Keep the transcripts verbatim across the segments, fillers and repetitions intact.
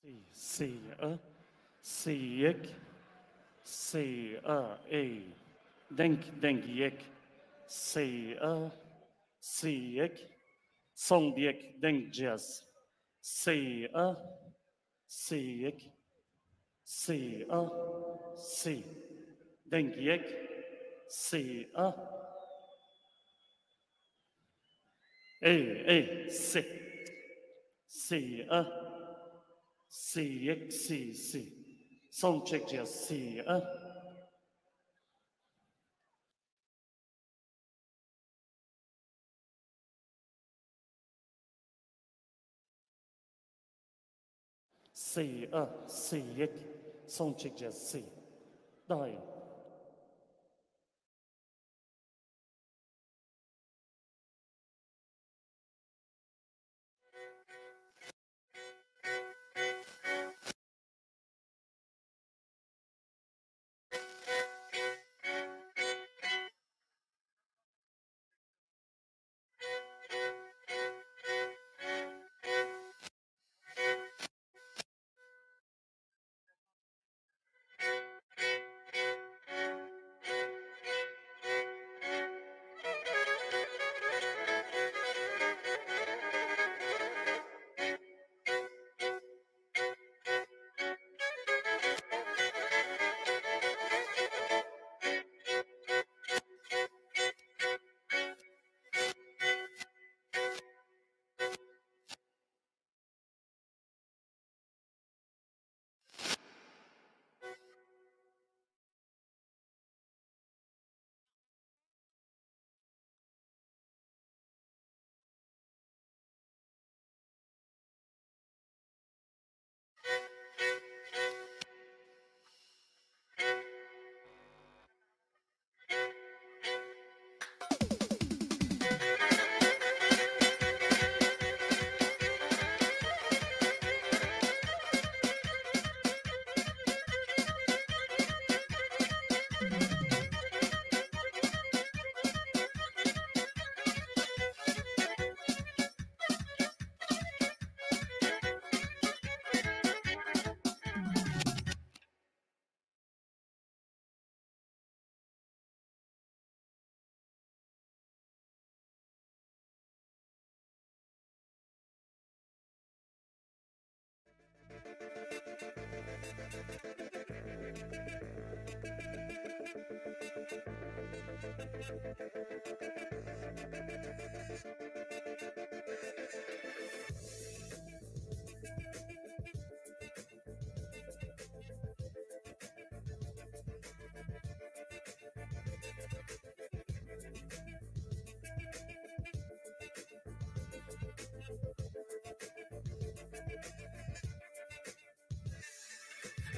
Sê, sê, a, sê yek, sê, a, ê. Deng, deng yek, sê, a, sê yek, sond yek, deng ciyaz. Sê, a, sê yek, sê, a, sê. Deng yek, sê, a. Ê, ê, sê. Sê, a. Sê, yek, sê, sê. Sound check cihaz, sê, a. Sê, a, sê, yek. Sound check cihaz, sê. Daha iyi.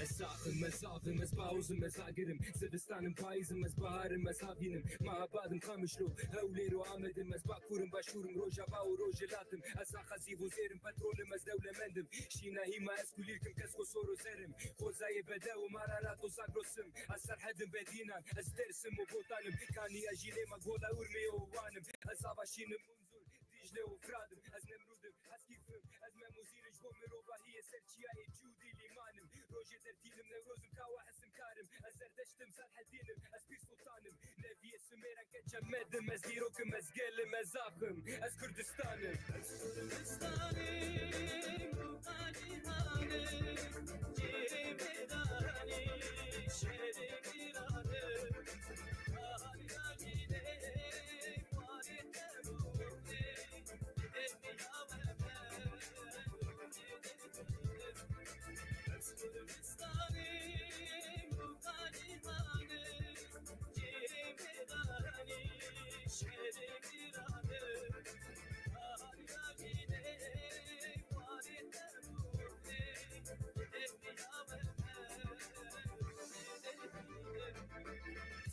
Ez zaxim, ez zaxim, ez bawizim, ez agirim. Zivistanim, payizim, ez baharim, ez havînim. Meha badim, Qamişlo, Hewlêr û Amedim. Ez bakurim, başûrim, rojava û rojhilatim. Ez axezîv û zêrim, petrolim, ez dewlemendim. Şîna hîma ez kulîlkim, kesko sor û zerim. Xozayê Bedew û Mararat û Zagrosim. Ez Serhedim, Bedînan, ez Dersim û Botanim. Kaniya Jîlê, me gola Urmiyê û Wanim. Ez ava şînim Munzur, Dîcle û Firadim. Ez Nemrûdim, ez Kîfim, ez Mem û Zîr im, ji bo mirovahiyê ser çiyayê Cûdî lîmanim. Rojê dertînim, Newrozim, Kawa Hesimkarim. Ez Zerdeştim, Serhedînim, ez Pîr Sultanim. Neviyê Sumêran, Keçemedim, ez dîrokim, ez gelim, ez axim, ez Kurdistanim. Ez Kurdistanim, Kurdistanim, cihê mêdanî, şerê Îranim.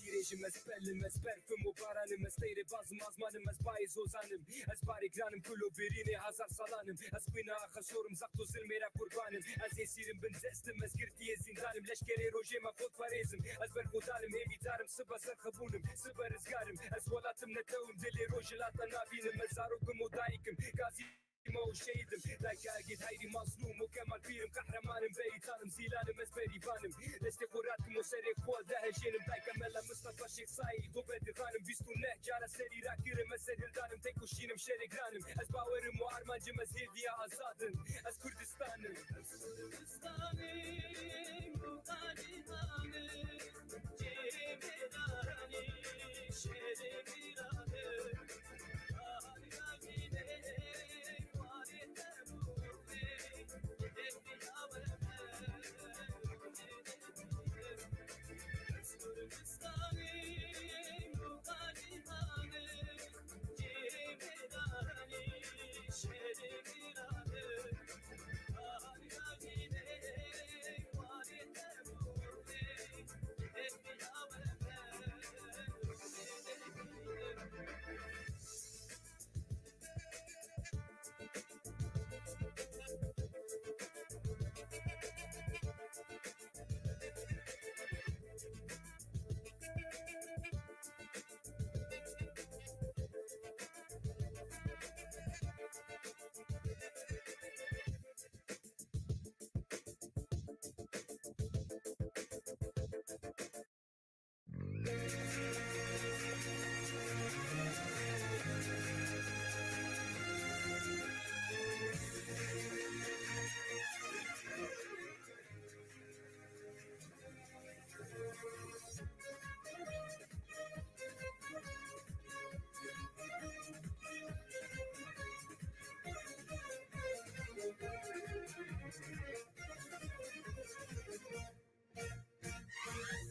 Tîrêjim, ez pelim, ez berfim û baranim, ez teyrê bazim, azmanim, ez bayê zozanim, ez barê giranim, kul û birînê hazar salanim, ez xwîna axesorim, zaxto zilmê re qurbanim, ez êsîrim, bin destim, ez girtiyê zîndanim, leşkerê rojê me xwe diparêzim, ez berxwedanim, hêvîdarim, sibe serxebûnim, sibe rizgarim, ez welatim netewim, dilê rojhilata navînim, ez zarokim û dayikim, gazî Dima û şehîdim. Dayka Egîd Heyrî Mazlûm û Kemal Pîrim, qehremanim, beyîtanim, zîlanim, ez berîvanim. Destê xwe rakim û serê xwe dehejênim. Dayka Mela Mistefa Şêx Saîd û Bedirxanim, bîst û neh cara serî rakirim, ez serhildanim, têkoşînim, şerê giranim. Ez bawerim û armancim, ez hêviya azadin, ez Kurdistanim. Ez Kurdistanim û Kurdistanim, cî mêranî, şerê mêranî.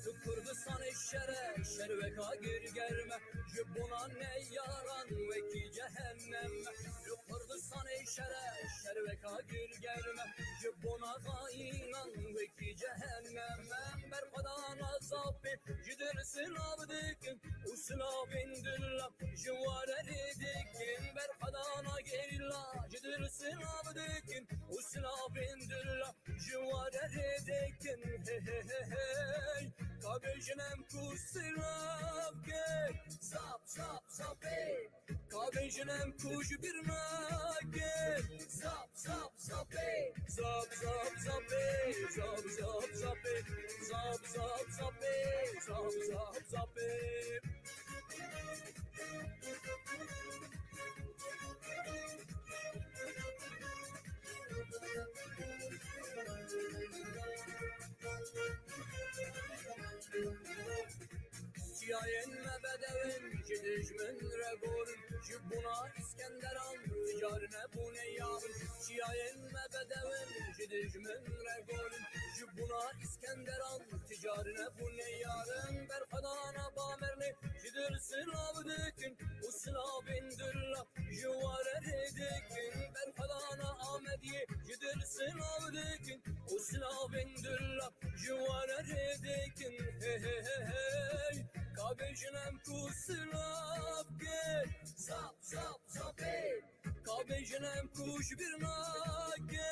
Li Kurdistanê şer e, şer weka girgerm e, ji bona neyaran wekî cehennem e. Li Kurdistanê şer e, şer weka girgerm e, ji bona xaînan wekî cehennem e. Berxwedana Zapê ji dil silav dikin û silavên dila ji wan re rê dikin. Berxwedana gerîla ji dil silav dikin û silavên dila ji wan re rê dikin. Hey, hey, hey, hey. Ka bêjin em ku silav ke. Zap, zap, zapê. Ka bêjin em ku ji bîr nake. Zap, zap, zapê. Zap, zap, zapê. Zap, zap, zapê. Zap, zap, zapê. Zap, zap, zapê. Çiyayên me bedewin ji dijmin re gorin, ji bona Îskenderan ticar nebûne yarin. Çiyayên me bedewin ji dijmin re gorin, ji bona Îskenderan ticar nebûne yarin. Berxwedana Bamernê ji dil silav dikin û silavên dila ji wan re rê dikin. Berxwedana Amediyê ji dil silav dikin û silavên dila ji wan re rê dikin. Hey, hey, hey, hey. Ka bêjin em ku silav ke. Zap, zap, zapê. Ka bêjin em ku ji bîr nake.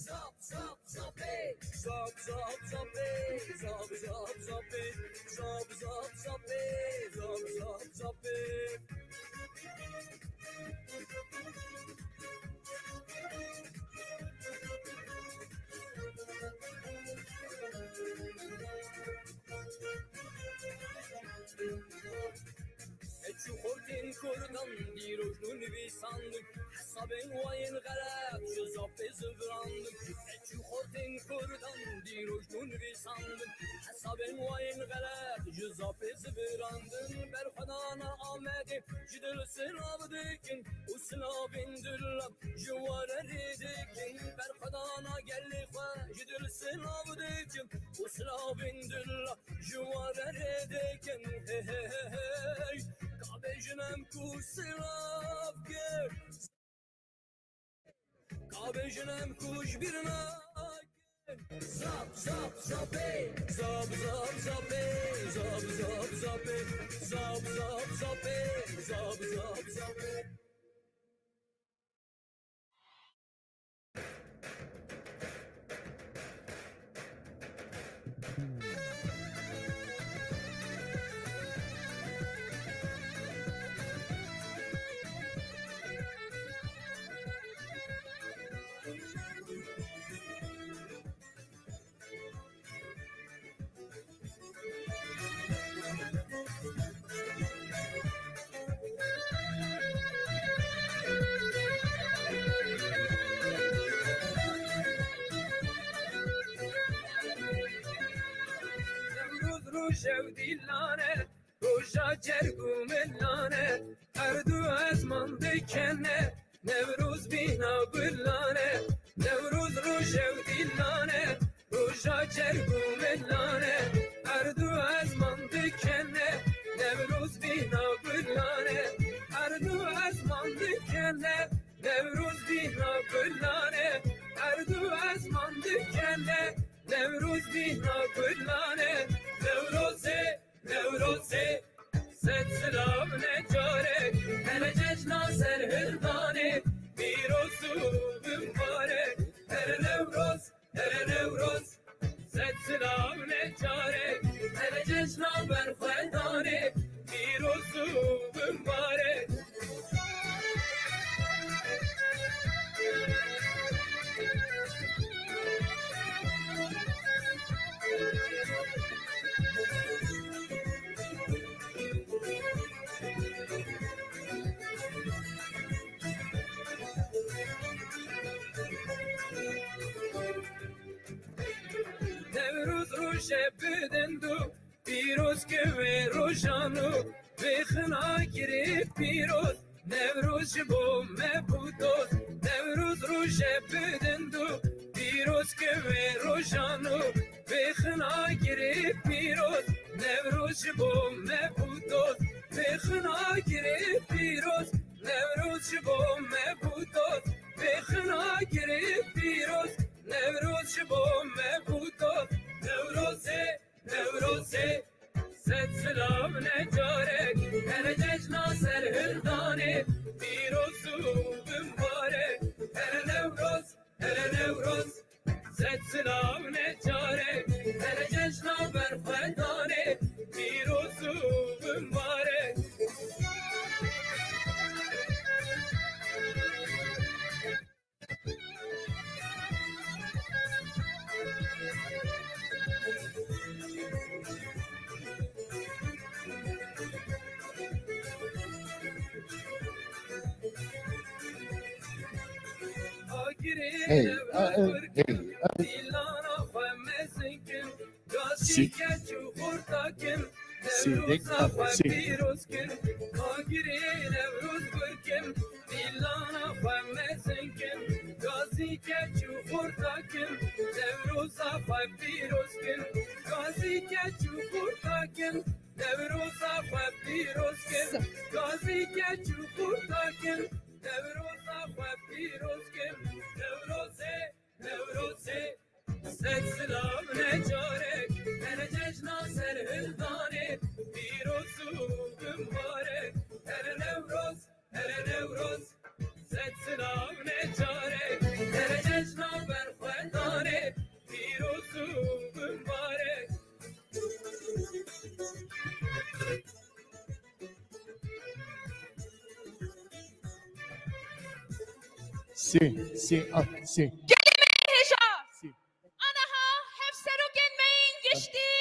Zap, zap, zapê. Zap, zap, zapê. Zap, zap, zapê. Zap, zap, zapê. Zap, zap, zapê. Eçû xortên Kurdan dîroj nû nivîsandin, hesabên wayên xelet ji Zapê zivirandin. Eçû xortên Kurdan dîroj nû nivîsandin, hesabên wayên xelet ji Zapê zivirandin. Berxwedana Amedê ji dil silav dikin û silavên dila ji wan re rê dikin. Berxwedana gelê xwe ji dil silav dikin û silavên dila ji wan re rê dikin. Hey, hey, hey, hey. Ka bêjin em ku silav kir. Ka bêjin em ku ji bîr nakin. Zap, zap, zapê. Zap, zap, zapê. Zap, zap, zapê. Zap, zap, zapê. Zap, zap, zapê. Cerg û milane, erd û ezman dikene, Newroz bîna gulane, Newroz roje û dîlane, roja cerg û milane, erd û ezman dikene, Newroz bîna gulane, erd û ezman dikene, Newroz bîna gulane, erd û ezman dikene, Newroz bîna gulane, Newrozê, Newrozê, sed silav ne carek, here cejna ser hildanê, pîroz û bimbarek, here Newroz, here Newroz, sed silav ne carek, here cejna berxwedanê, pîroz û bimbarek. Newroz roje bidin du, pîroz ke wê rojan û vê xina girê pîroz. Newroz ji bo me bû doz, Newroz roje bidin du, pîroz ke wê rojan û vê xina girê pîroz. Newroz ji bo me bû doz, vê xina girê pîroz. Newroz ji bo me bû doz, vê xina girê pîroz. Newroz ji bo me bû doz, Newrozê, Newrozê, sed silav ne carek, here cejna ser hildanê, pîroz û bimbarek, here Newroz, here Newroz, sed silav ne carek, here cejna berxwedanê, pîroz û bimbarek. Hey, uh, uh, hey, uh. Sî. Sî. Dek. Sî. Dîlana xwe mezin kin, gazî keç û xurta kin, Newroza xwe pîroz kin, gazî keç û xurta kin, Newroza xwe pîroz kin, gazî keç û xurta kin, Newroza xwe pîroz kin, Newrozê, Newrozê. Sed silav ne carek, here cejna ser hildanê, pîroz û bimbarek, here Newroz, here Newroz. Sed silav ne carek, here cejna berxwedanê, pîroz û bimbarek. Sî, sî, ah, sî. Gelî me hêja. Sî. Aniha hevserokên me yên giştî,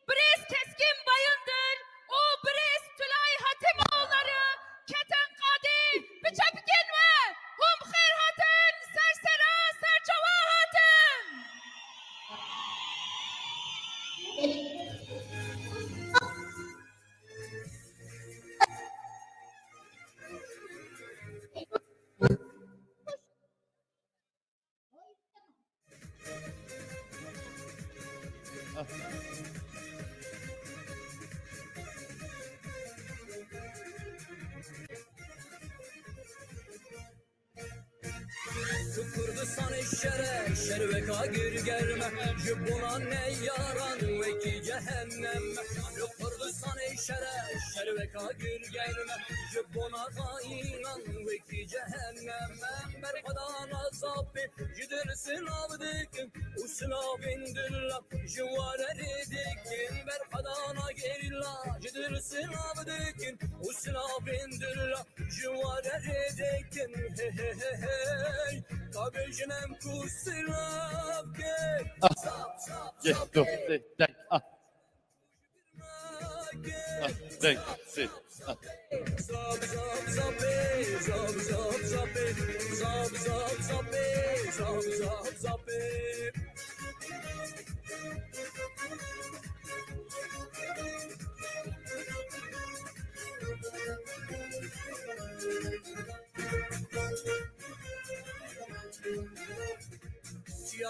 birêz Keskin Bayındır û birêz Tülay Hatimoğulları ketin qadê, bi çepikên we, hûn bi xêr hatin, ser sera, ser çawa hatin. Tu Kurdistanê şere, şerweka girgerme, ji bona neyaran wekî cehennem. Tu Kurdistanê şere, şerweka girgerme, ji bona xaînan wekî cehennem. Em berxwedana zapê ji dil silav dikin û silavên dila ji warerê dikin. Berxwedana gerîla ji dil silav dikin û silavên dila ji warerê dikin. Hey, hey, hey, hey. Ka bêjin em ku silav kin. Ah. Zap, zap, zap. Deng, ah. Ah, deng, sê, ah. Zap, zap, zapê, zap, zap, zapê, zap, zap, zapê, zap, zap, zapê.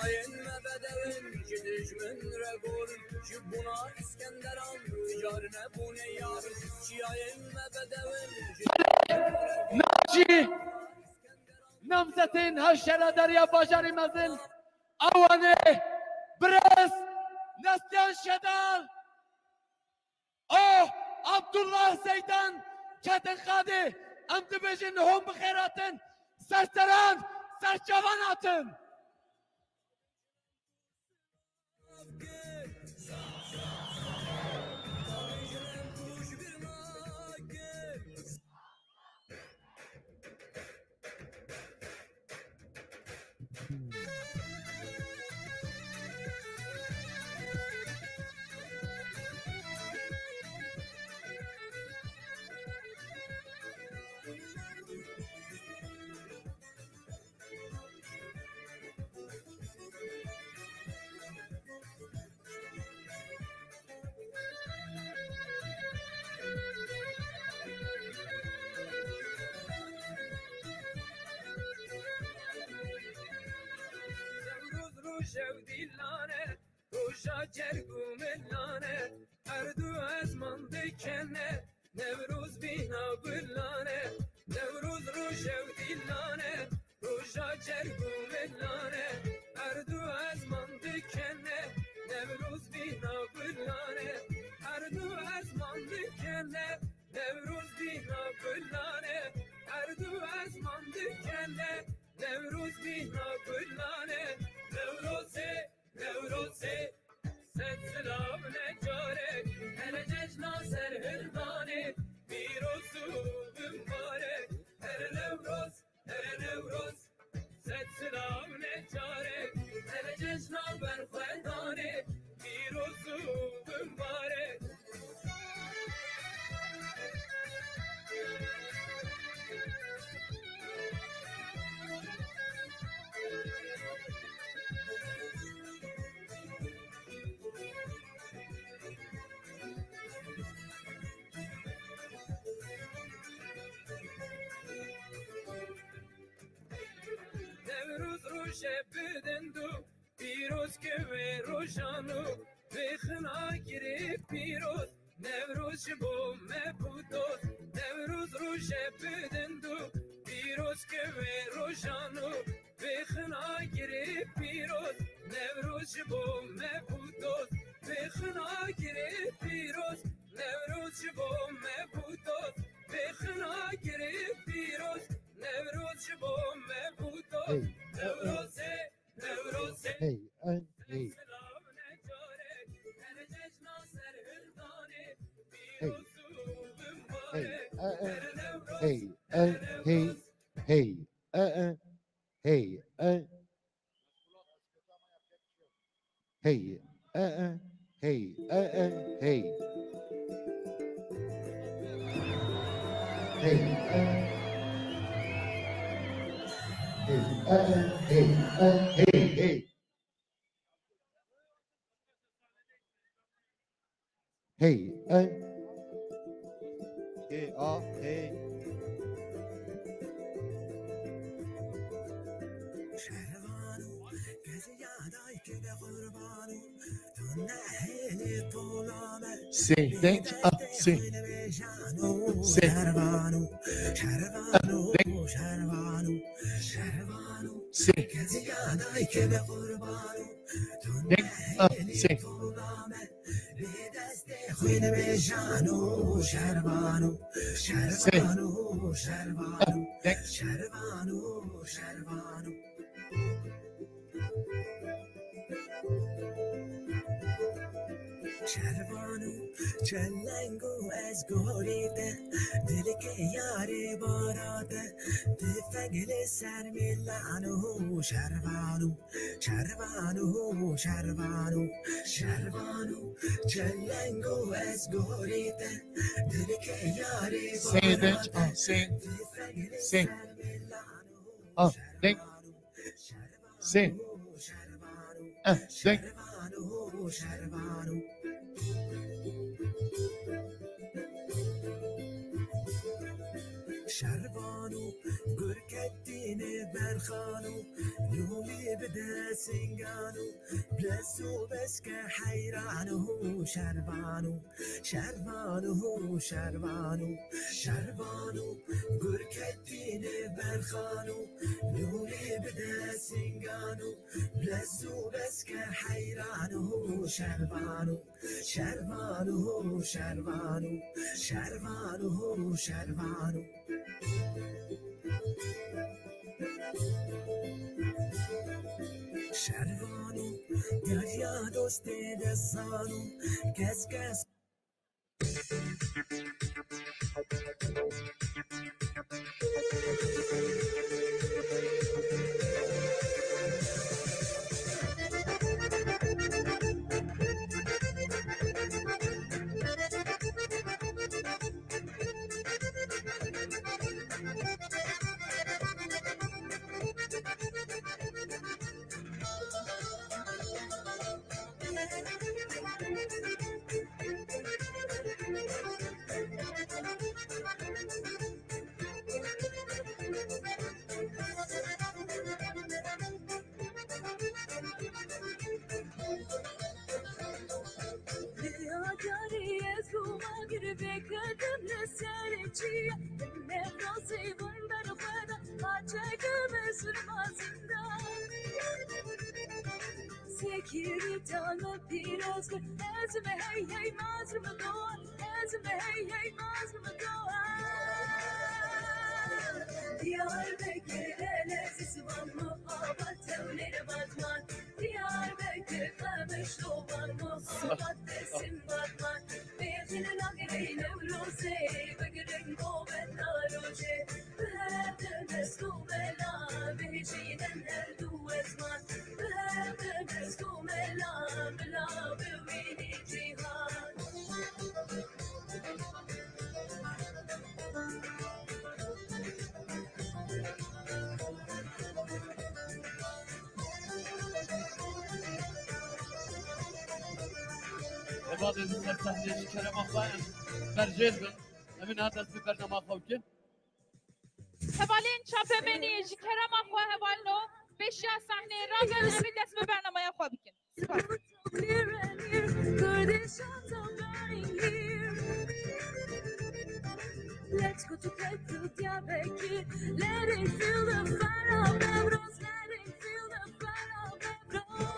Çiyayên me bedewin ji dijmin re gorin, ji bona Îskenderan car nebûne yar. Çiyayên me bedewin ji Jî namzetên hevşeredariya bajarê mezin a Wanê, birêz Neslihan Şedal û Abdullah Zeydan ketin qadê. Em dibêjin hûn bi xêr hatin, ser seran, ser çavan hatin. Newroz roje û dîlan e, roja cerg û milan e, her du ezman dikene. Newroz bîna gulan e, Newroz roje û dîlan e, roja cerg û milan e, her du ezman dikene. Newroz bîna gulan e, her du ezman dikene. Newroz bîna gulan e, her du ezman dikene. Newroz bîna gulan e, Newrozê, Newrozê. Sed silav ne carek, hele cejna serhildanê, pîroz û bimbarek, here Newroz, here Newroz. Sed silav ne carek, hele cejna berxwedanê, pîroz û bimbarek. Newroz roje bi dind û pîroz ke wê rojan û vê xina girê pîroz. Newroz ji bo me bû dost, Newroz roje bi dind û pîroz ke wê rojan û vê xina girê pîroz. Newroz ji bo me bû dost, vê xina girê pîroz. Newroz ji bo me bû dost, vê xina girê pîroz. Newroz ji bo me bû dost, Hey. Newrozê. Hey, eh, hey. Hey, eh, eh. Hey, eh, hey. Hey, eh, eh. Hey, eh. Hey, eh, eh. Hey, eh, eh. Hey. Hey, eh. Hey, eh, eh. Hey, eh, hey, hey. Hey, eh. Hey, ah, hey. Sê, deng, ah, sê. Sê. Ah, deng. Sê. Deng, ah, sê. Sê. Ah, deng. Şervano, çelengo ez gorî te, dilke yarê bara te, tifeg li ser milano, şervano, şervano, şervano, şervano, çelengo ez gorî te, dilke yarê bara te, tifeg li ser milano, ah, deng. Sê. Eh, deng. Şervano, Gurketîne berxan û lûlî bide singan û lez û beske heyran û şervan û şervan û şervan û şervan û gurketîne berxan û lûlî bide singan û lez û beske heyran û şervan û şervan û şervan û şervan û şervan û şervan û derya dostê dezan û kes kes. Diyarê ez û magir vêkedim li serê çiya. Newrozê bin ber xwe de, qaçeke me zilma zindan. Sekîrîta me pîroz kir, ez me hey hey mazr me doa, ez me hey hey mazr me doa. Diyarbekir el ezîz van, muhabat tewlêr batman. Diyarbekir, Qamişlo van, muhabat Dêrsim batman. Bêxîl nagirê Newrozê, bigirin govenda rojê. Bi her du dest û mela, bihêjînin her du ezman. Bi her du dest û mela, bila bimînî cîhan. Hevalên ser sahneyê ji kerema xwe em berjêr bin. Em ê niha dest bi bernama xwe bikin. Hevalên çapemeniyê ji kerema xwe hevalno pêşiya sahneyê rabin, em ê dest bi bernamaya xwe bikin. Spas. Let's go to Petro Diyarbekir. Let it feel the fire of Evros. Let it feel the fire of Evros.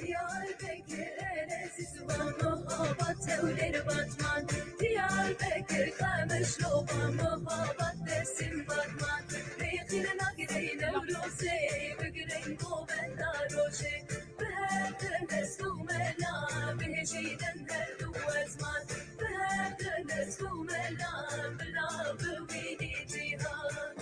Diyarbekir, Elezîz van, Muhabat, Tewlêr, Batman. Diyarbekir, Qamişlo van, Muhabat, Dêrsim, Batman. Bêxîl nagirê Newrozê, bigirin govenda rojê. Bi her du dest û mela, bihêjînin her du ezman. Bi her du dest û mela, bila bimînî cîhan.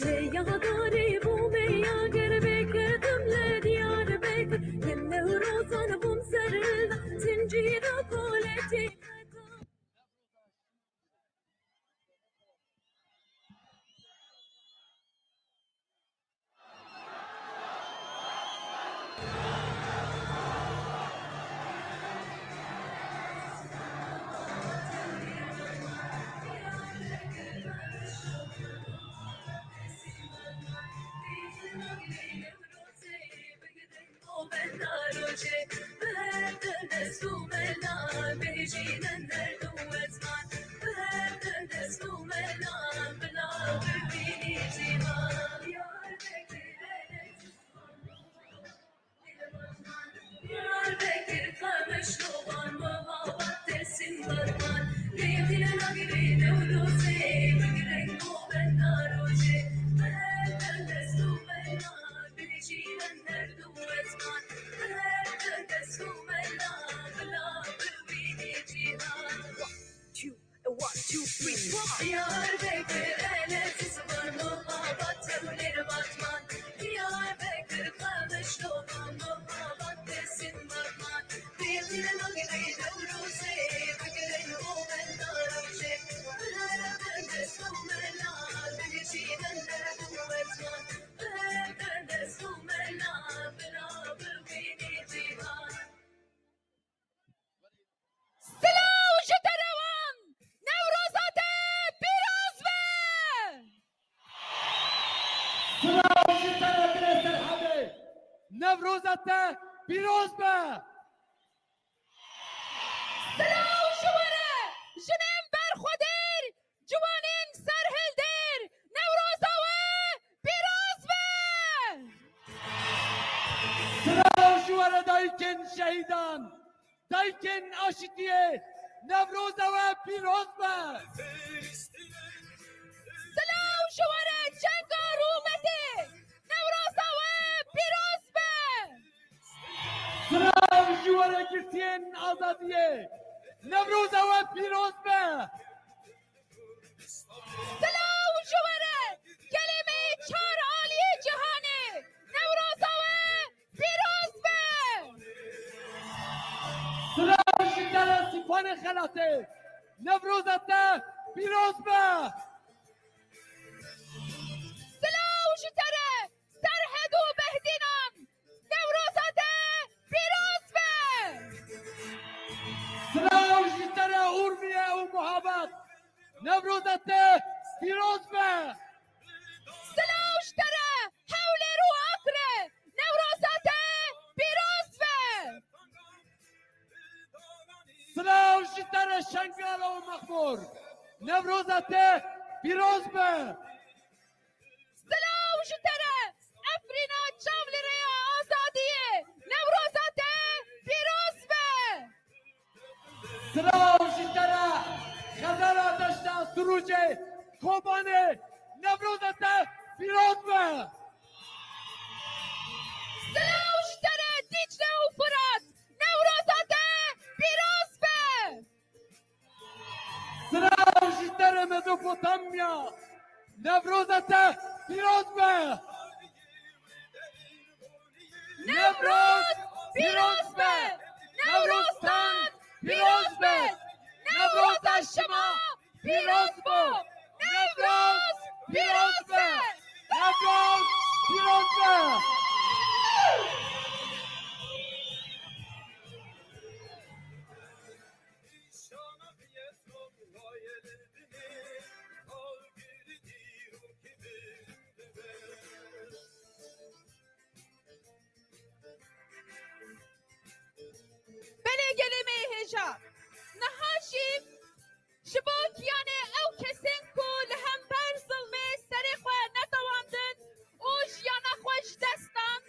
Lê ya darê bû me ya ger bêkerdim li Diyarbekir. Li Newrozan bûm ser li zincîra koletê. Diyarbekir, Qamişlo van, Muhabat, Dêrsim, Batman. Lê dîna girê Newrozê, bigirin govenda rojê. Bi her dest û mela, bihêjînin her du ezman. Bi her dest û mela, bila bimînî cîhan. One, two, three, four. Diyarbekir, Elezîz van, Muhabat, Tewlêr, Batman. Diyarbekir, Qamişlo van, Muhabat, Dêrsim, Batman. Bêxîl Newroza te pîroz be! Silav ji we re, jinên berxwedêr, ciwanên serhildêr, Newroza we pîroz be! Silav ji we re dayikên şehîdan, dayikên aşitiyê, Newroza we pîroz be! Silav ji we re cenga rûmetê, Newroza we pîroz be! Silav ji we re girtiyên azadiyê, Newroza we pîroz be! Silav ji we re, gelê me yê çar aliyê cîhanê, Newroza we pîroz be! Silav ji te re Sîpanê Xelatê, Newroza te pîroz be! Silav ji te re, Serhed û Behdînan, Newroza te pîroz be! Silav ji te re Urmiye û Muhabat, Newroza te pîroz be! Silav ji te re Hewlêr û Akre, Newroza te pîroz be! Silav ji te re Şengala û Mexmûr, Newroza te pîroz be! Silav ji te re Efrîna çav li rêya azadiyê, Newroza te pîroz be! Silav ji te re Xezera deşta Sirûcê, Kobanê, Newroza te pîroz be! Silav ji te re Dîcle û Firat, Newroza te pîroz be! Silav ji te re Mezopotamya, Newroza te pîroz be! Newroz pîroz be! Newroztan pîroz be! Newroza şima pîroz bo! Newroz pîroz be! Newroz pîroz be! Belê gelê me yê hêja. Niha jî ji bo giyanê ew kesên ku li hember zilmê serê xwe netewandin û jiyana xwe ji dest dan,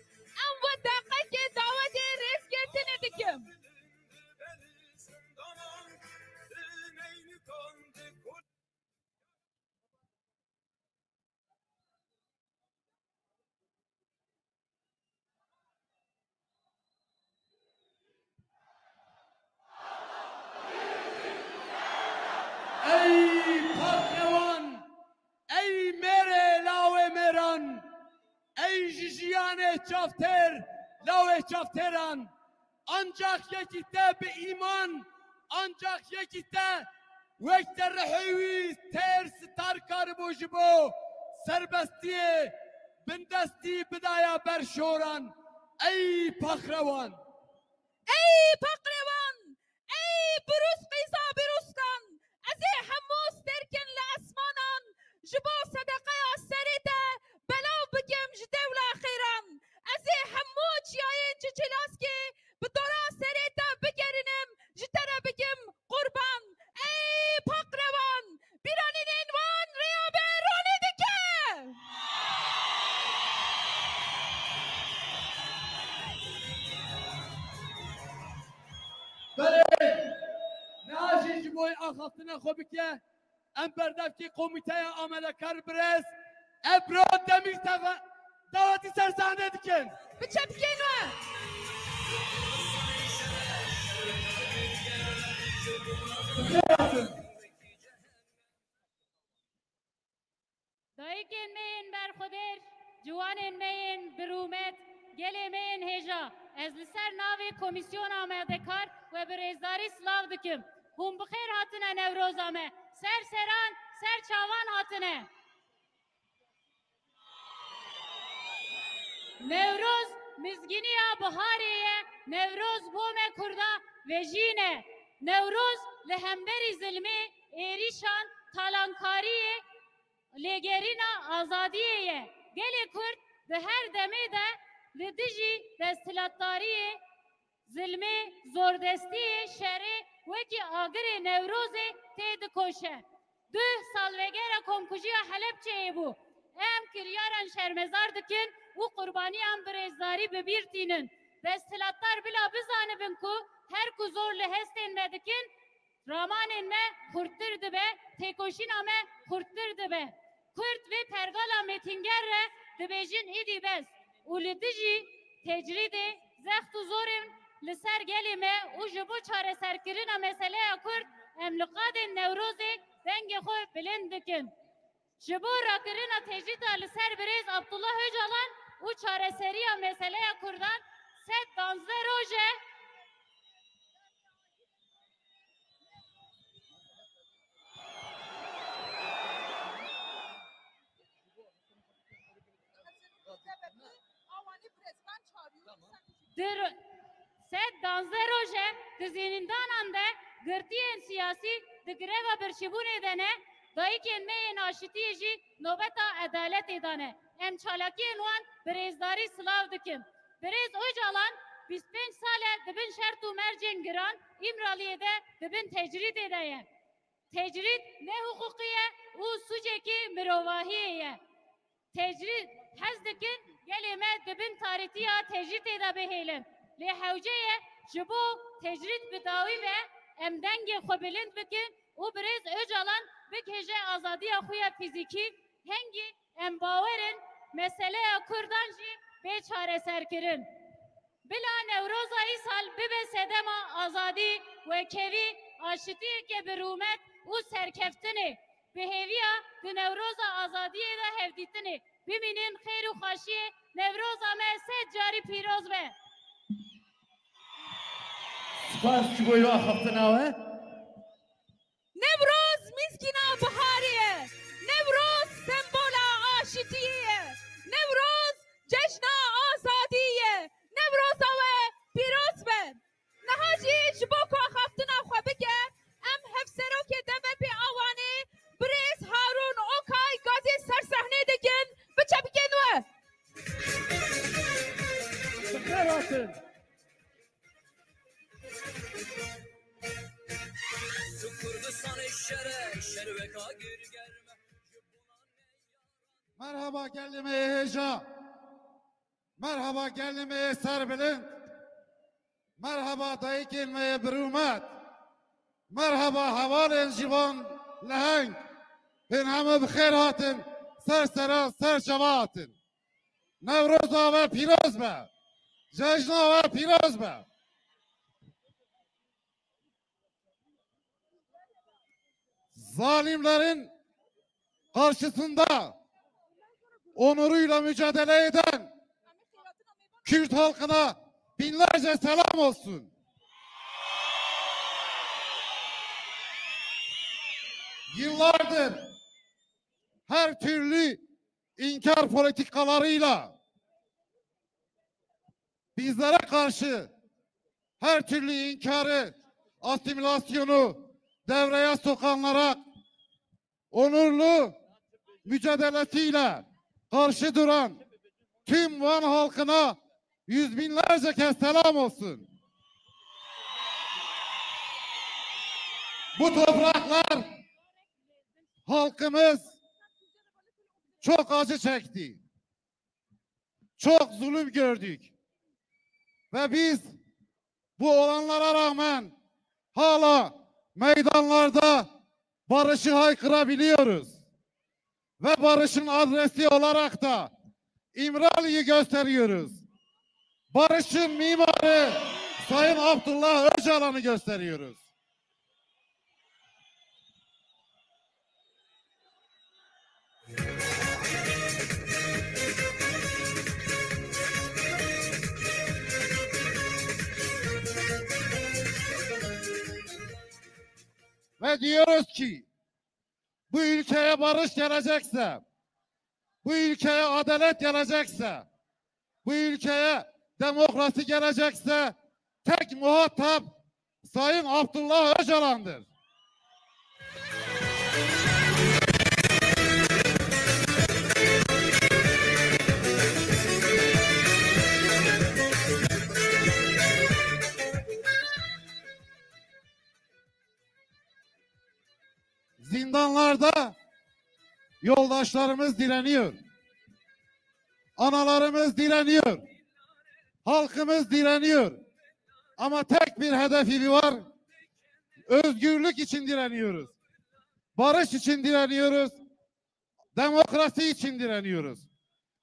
em we deqekê dawetê rêzgirtinê dikim. Ey paqrewan, ey mêrê lawê mêran, ey ji jiyanê çavtêr lawê çavtêran, ancak yekî te bi îman, ancak yekî te wek te rihê wî têr sitar karibû ji bo serbestiyê bindestî bidaya ber şoran. Ey paqrewan! Ey paqrewan! Ey birûz qîza birûzkan! Ez ê hemû stêrkên li esmanan ji bo sedeqeya serê te belav bikim ji dewla xêran. Ez ê hemû çiyayên Çiçilaskê bi dora serê te bigerinim, ji te re bikim qurban. Ey paqrewan! Bîranînên wan rêya be ronî dike! Belê, niha jî ji bo axaftina xwe bike, em berdevkî komîteya amadekar birêz Ebro Demîrtev dawetî ser sahnê dikin. Bi çepkên we. Dayikên me yên berxwedêr, ciwanên me yên birûmet, gelê me yên hêja, ez li ser navê Komîsyona Amadekar we bi rêzdarî silav dikim. Hûn bi xêr hatine Newroza me. Ser seran, ser çavan hatine. Newroz mizgîniya biharê ye, Newroz bo me Kurda vejîn e. Newroz li hemberî zilmê, êrîşan, talankariyê, lêgerîna azadiyê ye. Gelê Kurd di her demê de li dijî desthilatdariyê, zilmê, zordestiyê, şerê wekî agirê Newrozê têdikoşe. Duh salvegera komkujiya Helebçeyê bû. Em kiryaran şermezar dikin û qurbaniyan bi rêzdarî bi bîr tînin. Desthilatdar bila bizanibin ku her ku zor li hestên me dikin, ramanên me xurttir dibe, têkoşîna me xurttir dibe. Kurd vê pergala mêtînger re dibêjin îdî bes û li dijî tecrîdê, zext û zorên li ser gelê me û ji bo çareserkirina meseleya Kurd em li qadên Newrozê dengê xwe bilind dikin. Ji bo rakirina tecrîda li ser birêz Abdullah Ocalan û çareseriya meseleya Kurdan sed danzdeh roj e. Di ro-, sed danzdeh roj e di zîndanan de girtiyên siyasî di greva birçîbûnê de ne, dayikên me yên aşitiyê jî nobeta edaletê de ne. Em çalakiyên wan bi rêzdarî silav dikin. Birêz Ocalan bîst pênc sal e di bin şert û mercên giran Îmraliyê de di bin tecrîdê de ye. Tecrîd nehiqûqî ye û sûcekî mirovahiyê ye. Tecrîd, hez dikin gelê me di bin tarîtiya tecrîdê de bihêlin. Lê hewce ye ji bo tecrîd bi dawî be, em dengê xwe bilind bikin û birêz Ocalan bigihêje azadiya xwe ya fîzîkî, hingî em bawer in meseleya Kurdan jî bê çareserkirin. Bila Newroza îsal bibe sedema azadî, wekhevî, aşitiyeke bi rûmet û serkeftinê. Bi hêviya di Newroza Azadiyê de hevdîtinê. Bimînin xêr û xweşiyê, Newroza me sed carî pîroz be. Spas ji bo axaftina we. Newroz mîskîna biharê ye. Newroz sembola aşitiyê ye. Newroz cejna azadî ye. Newroza we pîroz be. Niha jî ji bo ku axaftina xwe bike, em hevserokê D M Pê a Wanê, birêz Harûn Okay gazê ser sehnê dikin, biçepikên we. Bi xêr hatin. Tu Kurdistanê şer e, şer weka girgerme. Merhaba gelê me yê hêja. Merhaba gelê me yê serbilind. Merhaba dayikên me yê birûmet. Merhaba hevalên ciwan leheng. Hûn hemû bi xêr hatin, ser sera, ser çava hatin. Newroza we pîroz be. Cejna we pîroz be. Zalimlerin karşısında onuruyla mücadele eden Kürt halkına binlerce selam olsun. Yıllardır her türlü inkar politikalarıyla bizlere karşı her türlü inkarı, asimilasyonu devreye sokanlara onurlu mücadelesiyle karşı duran tüm Van halkına yüz binlerce kez selam olsun. Bu topraklar, halkımız çok acı çekti. Çok zulüm gördük. Ve biz bu olanlara rağmen hala meydanlarda barışı haykırabiliyoruz. Ve barışın adresi olarak da İmralı'yı gösteriyoruz. Barışın mimarı Sayın Abdullah Öcalan'ı gösteriyoruz. Ve diyoruz ki, bu ülkeye barış gelecekse, bu ülkeye adalet gelecekse, bu ülkeye demokrasi gelecekse, tek muhatap Sayın Abdullah Öcalan'dır. Zindanlarda yoldaşlarımız direniyor. Analarımız direniyor. Halkımız direniyor. Ama tek bir hedefi var. Özgürlük için direniyoruz. Barış için direniyoruz. Demokrasi için direniyoruz.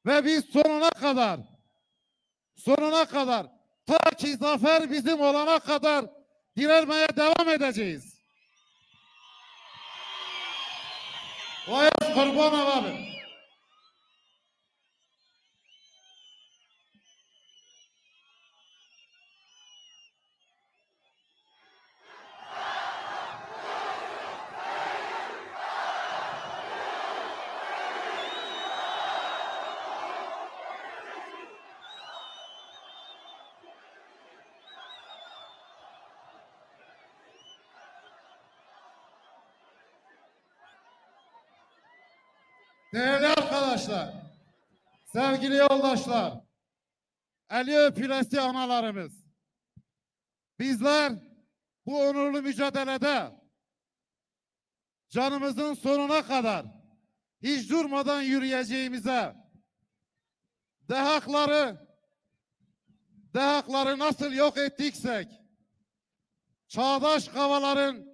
Ve biz sonuna kadar, sonuna kadar, ta ki zafer bizim olana kadar direnmeye devam edeceğiz. Vay kurban abi. Değerli arkadaşlar, sevgili yoldaşlar, eli öpülesi analarımız, bizler bu onurlu mücadelede canımızın sonuna kadar hiç durmadan yürüyeceğimize, DEHAK'ları, DEHAK'ları nasıl yok ettiksek, çağdaş kafaların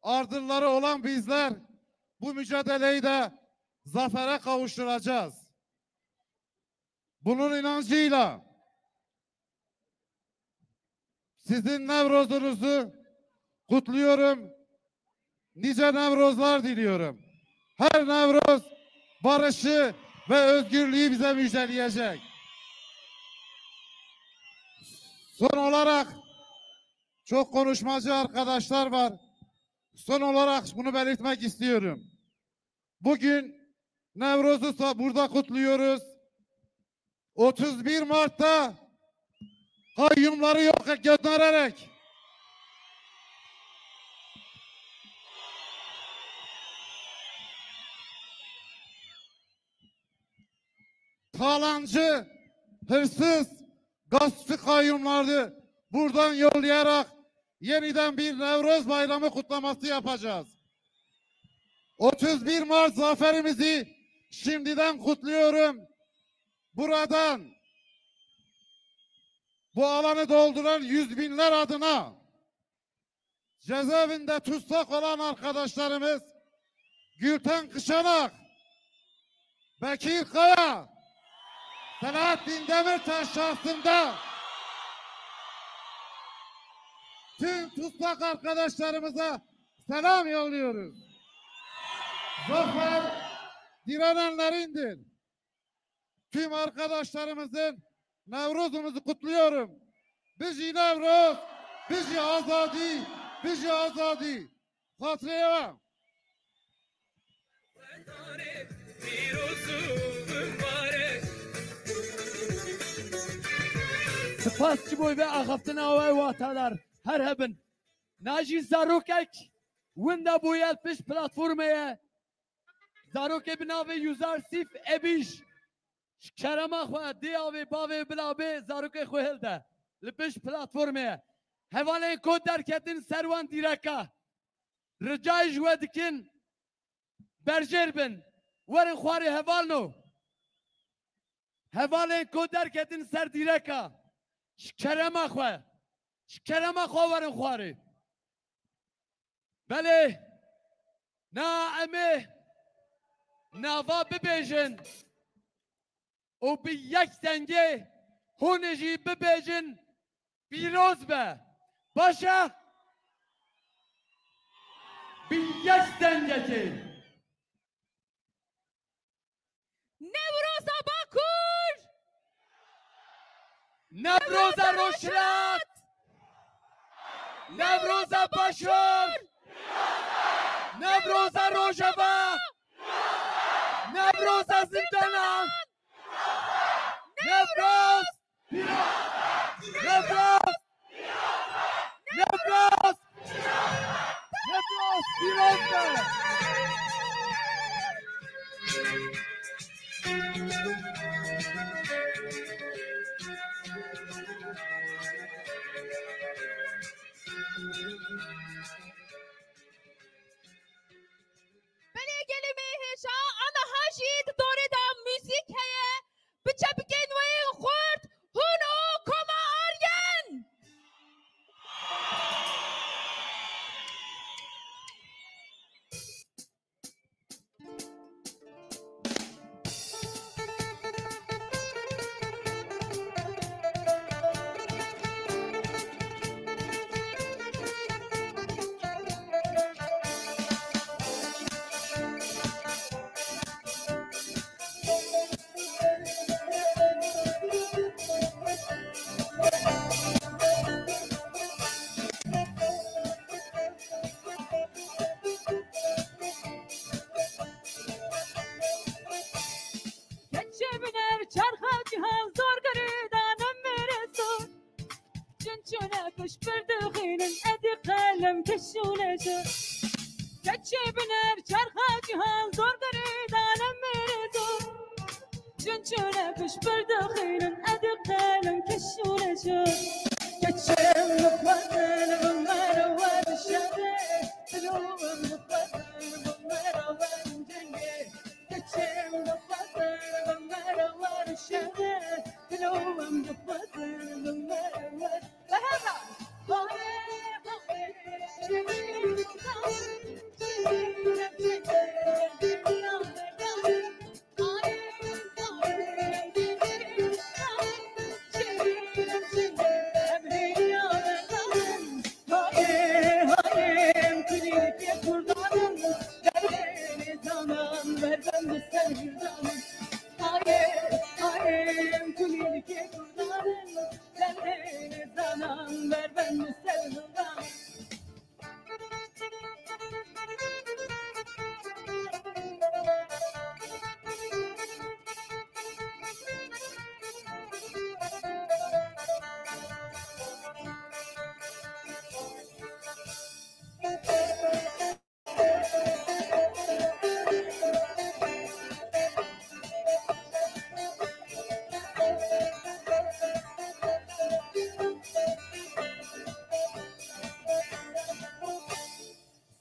ardılları olan bizler bu mücadeleyi de zafere kavuşturacağız. Bunun inancıyla sizin Nevroz'unuzu kutluyorum. Nice Nevrozlar diliyorum. Her Nevroz barışı ve özgürlüğü bize müjdeleyecek. Son olarak, çok konuşmacı arkadaşlar var. Son olarak bunu belirtmek istiyorum. Bugün Nevroz'u sa-, burada kutluyoruz. Otuz bir Mart'ta kayyumları yok göndererek, talancı, hırsız, gaspçı kayyumları buradan yollayarak yeniden bir Nevroz Bayramı kutlaması yapacağız. Otuz bir Mart zaferimizi şimdiden kutluyorum. Buradan bu alanı dolduran yüz binler adına cezaevinde tutsak olan arkadaşlarımız Gülten Kışanak, Bekir Kaya, Selahattin Demirtaş şahsında tüm tutsak arkadaşlarımıza selam yolluyoruz. Zafer direnenlerindir. Tüm arkadaşlarımızın Nevroz'umuzu kutluyorum. Bijî Nevroz, bijî azadî, bijî azadî. Xatirê we. Spas ji bo vê axaftina we watadar. Her hebin. Na jî zarokek winda bûye li pişt platformê ye. Zarokê bi navê Yuzar Sîf Ebîj. Ji kerema xwe, dê avê, bavê, bila bê, zarokê xwe hilde. Li pişt platformê ye. Hevalên ku derketin ser wan dîreka. Ricayê ji we dikin, berjêr bin. Werin xwarê hevalno. Hevalên ku derketin ser dîreka. Ji kerema xwe. Ji kerema xwe werin xwarê. Belê, na em ê nava bibêjin û bi yek dengê hûn ê jî bibêjin, pîroz be. Baş e? Bi yek dengekê. Newroza Bakur! Newroza Rojhilat! Newroza Başûr! Newroza Rojava! Newroza Zindanan! Newroz! Newroz! Newroz! Newroz pîroz be! Dem keşûne ji keçê biner çerxa cihan zor girêdan em mêrê zor. Cin çûne pişt berdixînin edi qelem keşûne ji. Keçê em dixwazin bi me re werin şerê, dilo em dixwazin bi me re werin cengê. Keçê em dixwazin bi me re werin şerê, dilo em dixwazin bi me re werin.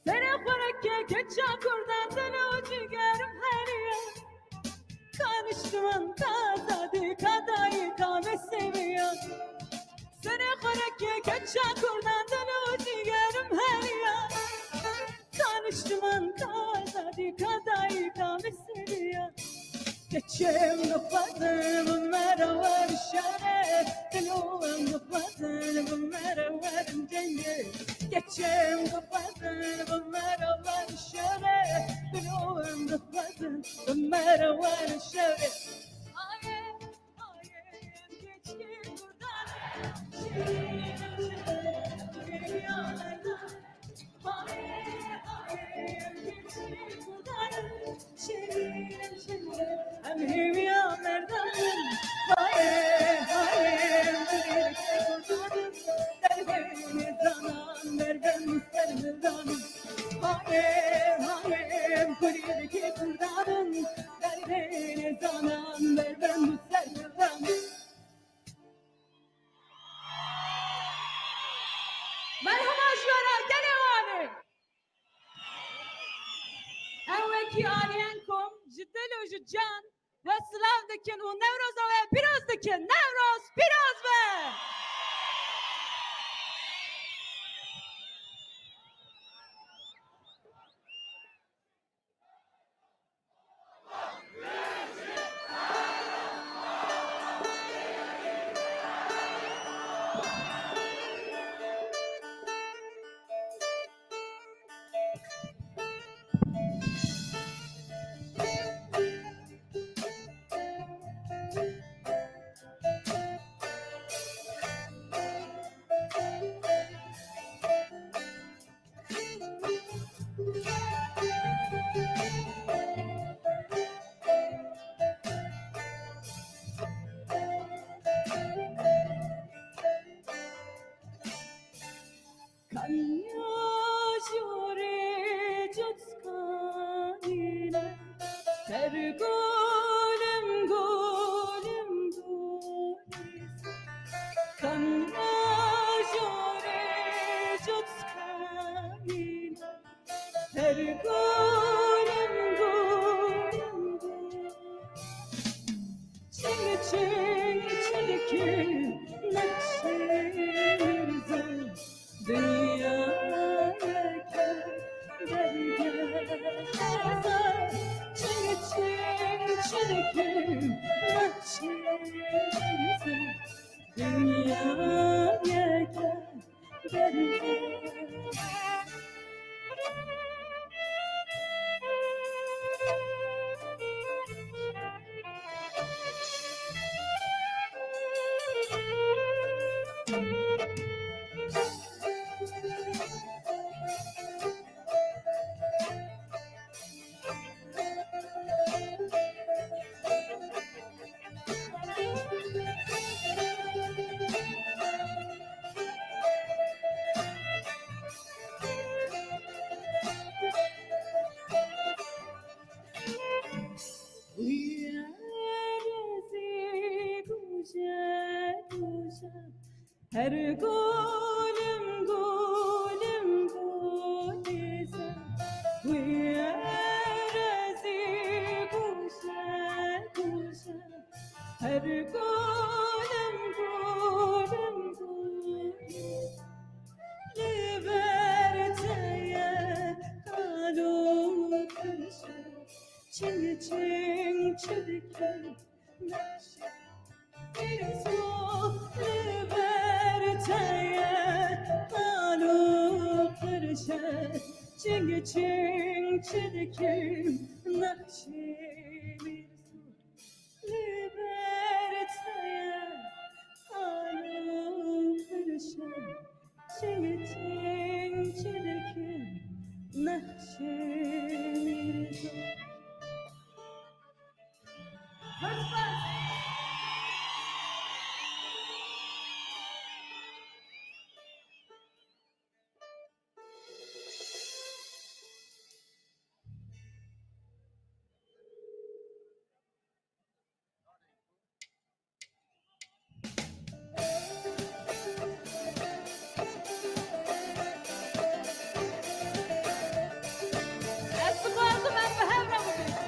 Serê xwe reke keça kurdan dil û cigerim heriya. Ka niştiman, ka azadî, ka dayî, ka mezhebiya. Serê xwe reke keça kurdan dil û cigerim heriya. Ka niştiman, ka azadî, ka dayî, ka mezhebiya. Keçê em dixwazin bi me re werin şerê, dilo em dixwazin bi me re werin cengê. Keçê em dixwazin bi me re werin şerê, dilo em dixwazin bi me re werin şerê. Hayê, hayê, em keçikê kurdan, şerê, şerê, şerê, şerê, şerê. Em hêviya merdan in, hayê, hayê, em hêviya merdan in. Derdê nêzanan berbend û serhildan in. Hayê, hayê, em kurî dikê kurdan in. Derdê nêzanan berbend û serhildan in. Merhaba ji we re gelê Wanê. Em wekî aliyên kom ji dil û ji can we silav dikin û Newroza we pîroz dikin. Newroz pîroz be! Kanya jore jot kanine, her golem golem golis. Kanya jore jot kanine, her golem golem golis. Çing çing çilikim, nexşê zin. Dinyayeke dergeza, çiçek çilikim, çiçek dinyayeke dergeza. Her golim golim golim wî erezî gûşe gûşe. Her golim golim golim li ber te ye kalo kirşe. Çing çing çirkin. Pîrzo li ber te ye, qalo qirşe, çing çing çirkin nexşê Mîrzo. Li ber te ye, qalo qirşe, çing çing çirkin nexşê Mîrzo. Ez dixwazim em bi hev re bibînin.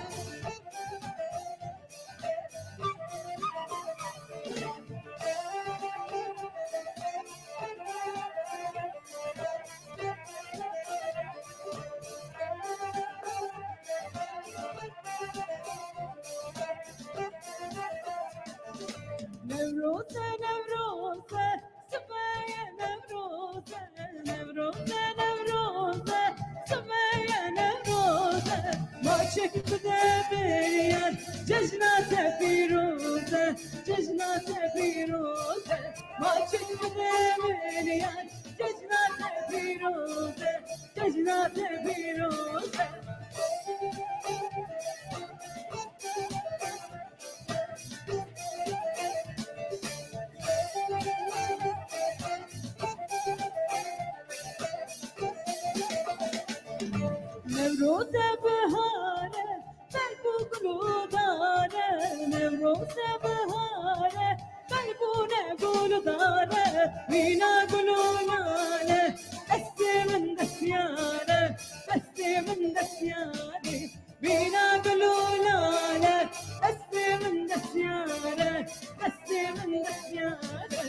Newroz e, Newroz e, sibe ye Newroz e, Newroz e, Newroz e, sibe ye Newroz e. Maçek bide bêyar, cejna te pîroz e, cejna te pîroz e. Maçek bide bêyar, cejna te pîroz e, cejna te pîroz e. Newroz e, bihar e, berf û gul û dar e. Newroz e, bihar e, berf û ne gul û dar e. Mîna gul û lale, destê min destyar e, destê min destyar e. Mîna gul û lale, destê min destyar e, destê min destyar e.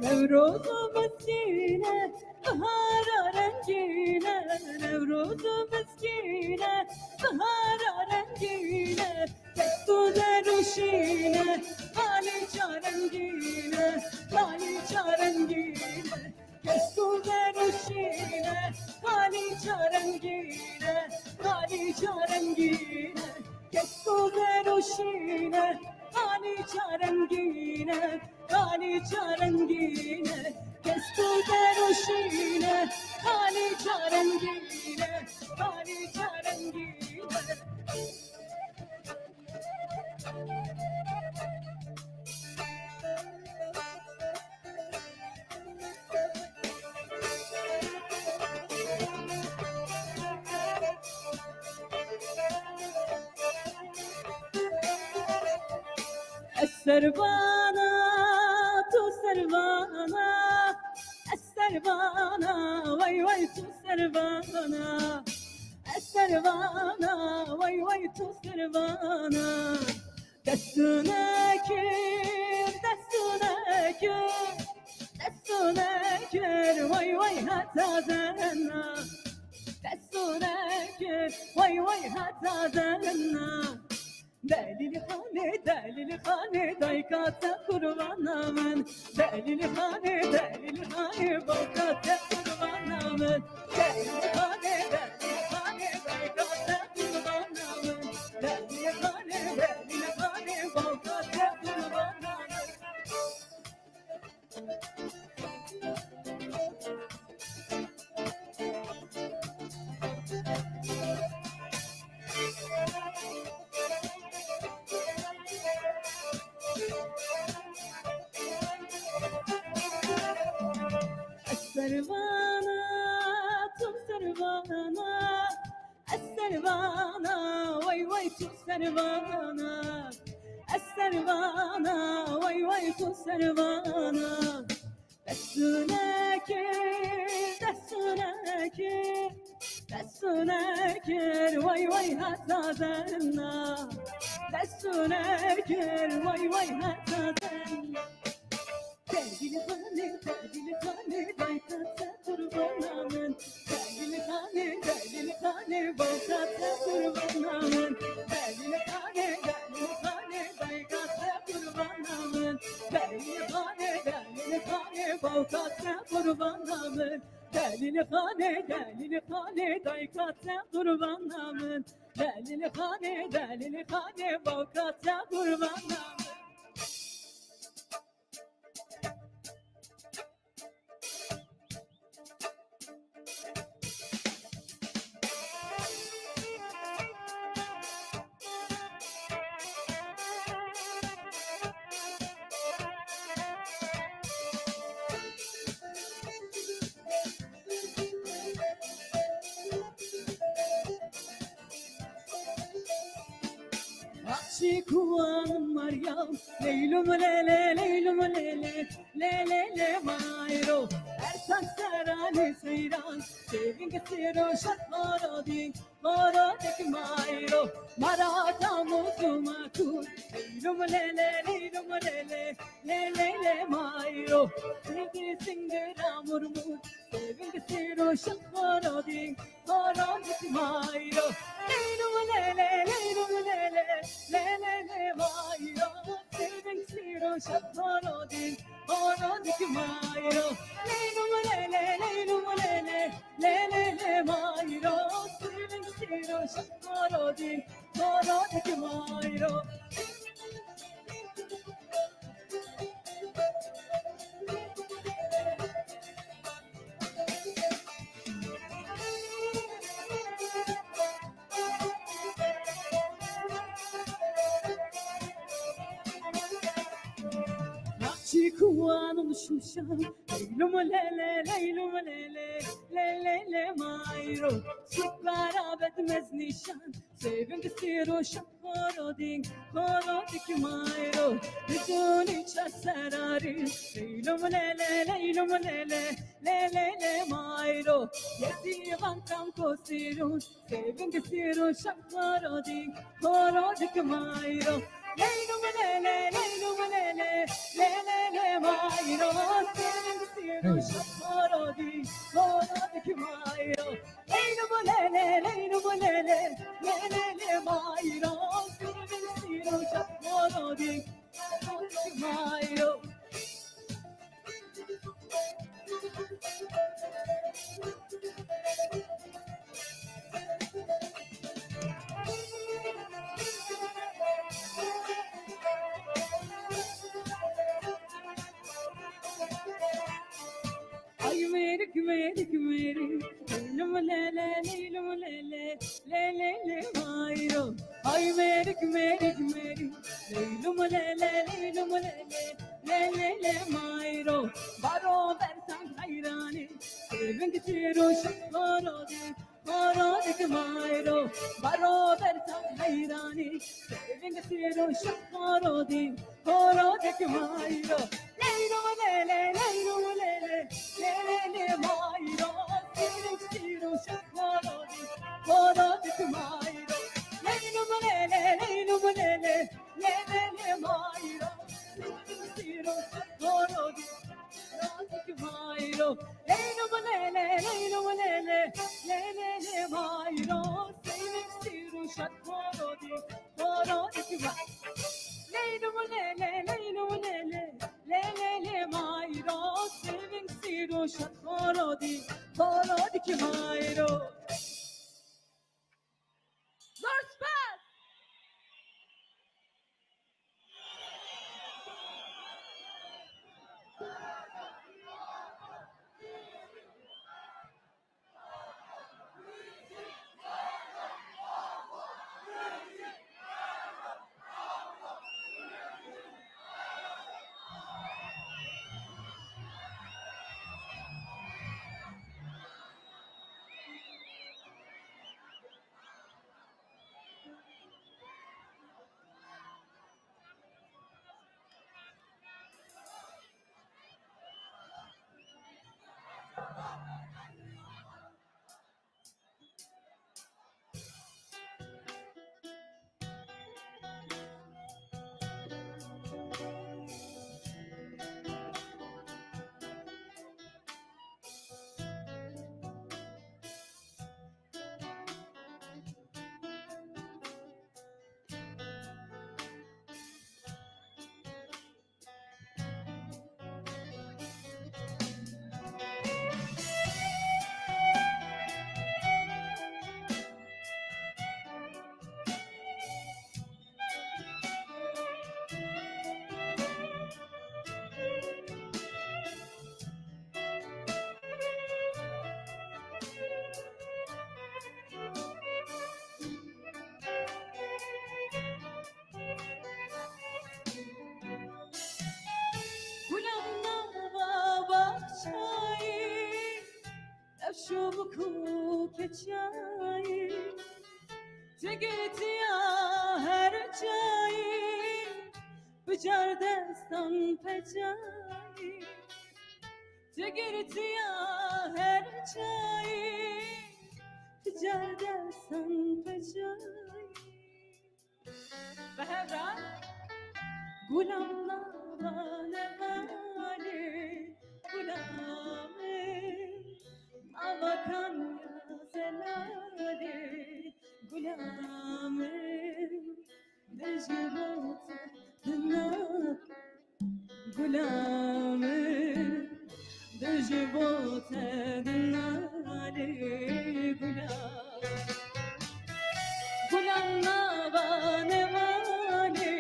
Newroz û mizgîn e, bihara rengîn e. Newroz û mizgîn e, bihara rengîn e. Dest û der û şîn e, qalîça rengîn e, qalîça rengîn e. Dest û der û şîn e, qalîça rengîn e, qalîça rengîn e. Dest û der û şîn e, qalîça rengîn e, qalîça rengîn e. Dest û der û şîn e, qalîça rengîn e, qalîça rengîn e. Ez serbana, tu serbana, ez serbana, wey wey tu serbana. Ez serbana, wey wey tu serbana. Dest û nekir, dest û nekir, dest û nekir, wey wey heta zena. Dest û nekir, wey wey heta zena. Delîl Xanê, Delîl Xanê, dayka te qurbana min. Delîl Xanê, Delîl Xanê, bawka te qurbana min. Delîl Xanê, Delîl Xanê, dayka te qurbana min. Delîl Xanê, Delîl Xanê, bawka te qurbana min. Ez Ez servana, wey wey tu servana. Ez servana, wey wey tu servana. Destûne kir, destûne kir, destûne kir, wey wey heta zena. Destûne kir, wey wey heta zena. Delîlxanê, delîlxanê, dayka te qurbana min. Delîlxanê, delîlxanê, bawka te qurbana min. Delîlxanê, delîlxanê, dayka te qurbana min. Delîlxanê, delîlxanê, bawka te qurbana min. Delîlxanê, delîlxanê, dayka te qurbana min. Delîlxanê, delîlxanê, bawka te qurbana min. Akşi kuan Meryem, leylum lele, leylum lele, lele le mayro. Ertan serani seyran, seving sero şat horo di, horo dik mayro. Mara tamu tumaku, leylum lele, leylum lele, lele le mayro. Sidi singira murmur, seving sero şat horo di, horo dik mayro. Leylo lele, leylo lele, lele le mayro. Seving sero şat horo di, horo dik mayro. Leylo lele, leylo lele, lele le mayro. Seving sero şat horo di, horo dik mayro. Nakşi kuanım şuşa, leylum lele, leylum lele, lele le mayro. Sukara betmez nişan, seving sero şat horo di, horo dik mayro. Biduni çaserari, leylum lele, leylum lele, lele le mayro. Yedi van kam kosirun, seving sero şat horo di, horo dik mayro. Leylum lele, leylum lele, lele le mayro. Seving sero şat horo di, horo dik mayro. Leylo lele, leylo lele, lele le mayro, sirvin siro şat horo di, mayro. Ay merik, merik, merik, leylum lele, leylum lele, lele le mayro. Ay merik, merik, merik, leylum lele, leylum lele, lele le mayro. Baro bertang hayrani, seving tiro şat horo di, horo dik mayro. Baro bertang hayrani, seving tiro şat horo di, horo dik mayro. Leylo lele, leylo lele, lele le mayro. Siruk siru şat horo di, horo dik mayro. Leylo lele, leylo lele, lele le mayro. Siruk siru şat horo di, horo dik mayro. Leylo lele, leylo lele, lele le mayro. Siruk siru şat horo di, horo dik ma-, leylo lele, leylo lele, lele le mayro. Siruk siru şat horo di, horo dik mayro. Zor spas. çayî, çigirtiya her çayî, bicar destan peçayî, çigirtiya her çayî, bicar destan peçayî. Bi hev re. Gulam nava nevalê, gulamê, avakan ya zelalê, gulamê, dij bo te dina. Gulamê, dij bo te dinalê gulam. Gulam nava nevalê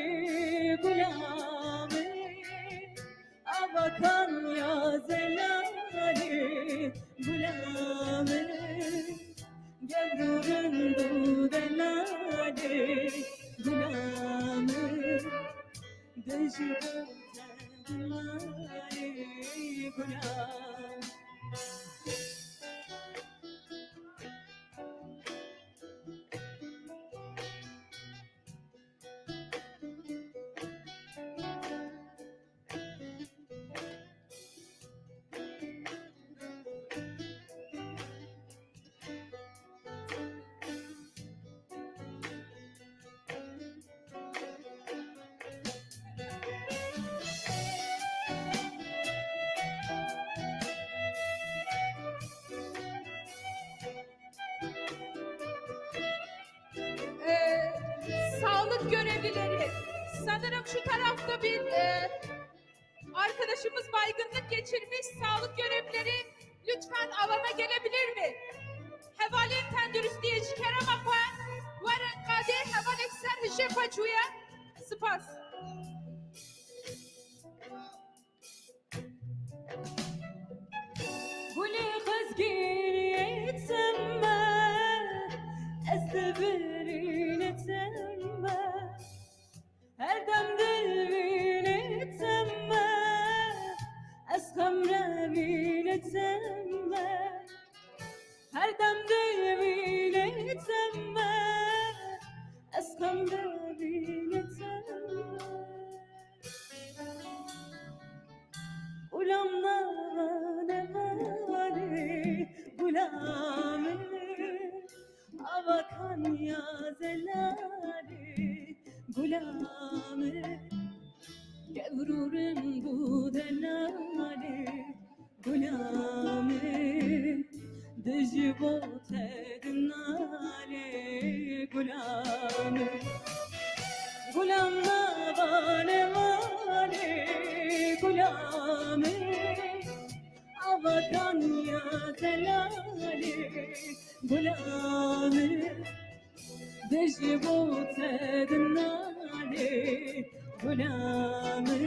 gulamê, avakan ya zelalê gulamê. Gel û rind û delalê gulamê. Dij bo te gulam. Ee, sağlık görevlileri, sanırım şu tarafta bir, e, arkadaşımız baygınlık geçirmiş. Sağlık görevlileri lütfen alana gelebilir mi? Hevalên tenduristiyê ji kerema xwe werin qadê hevalek ser hişê xwe çûye. Spas. Gulê xezgîniyê çem me, ez li birînê çem me. Her dem dilvînê çem me, ez xemrevînê çem me. Her dem dilvînê çem me, ez xemrevînê çem me. Gulam nava nevalê gulamê, avakan ya zelalê gulamê. Gel û rind û delalê gulamê, dij bo te dinalê gulamê. Gulam nava nevalê gulamê, avakan ya zelalê gulamê. Dij bo te dinalê gulamê.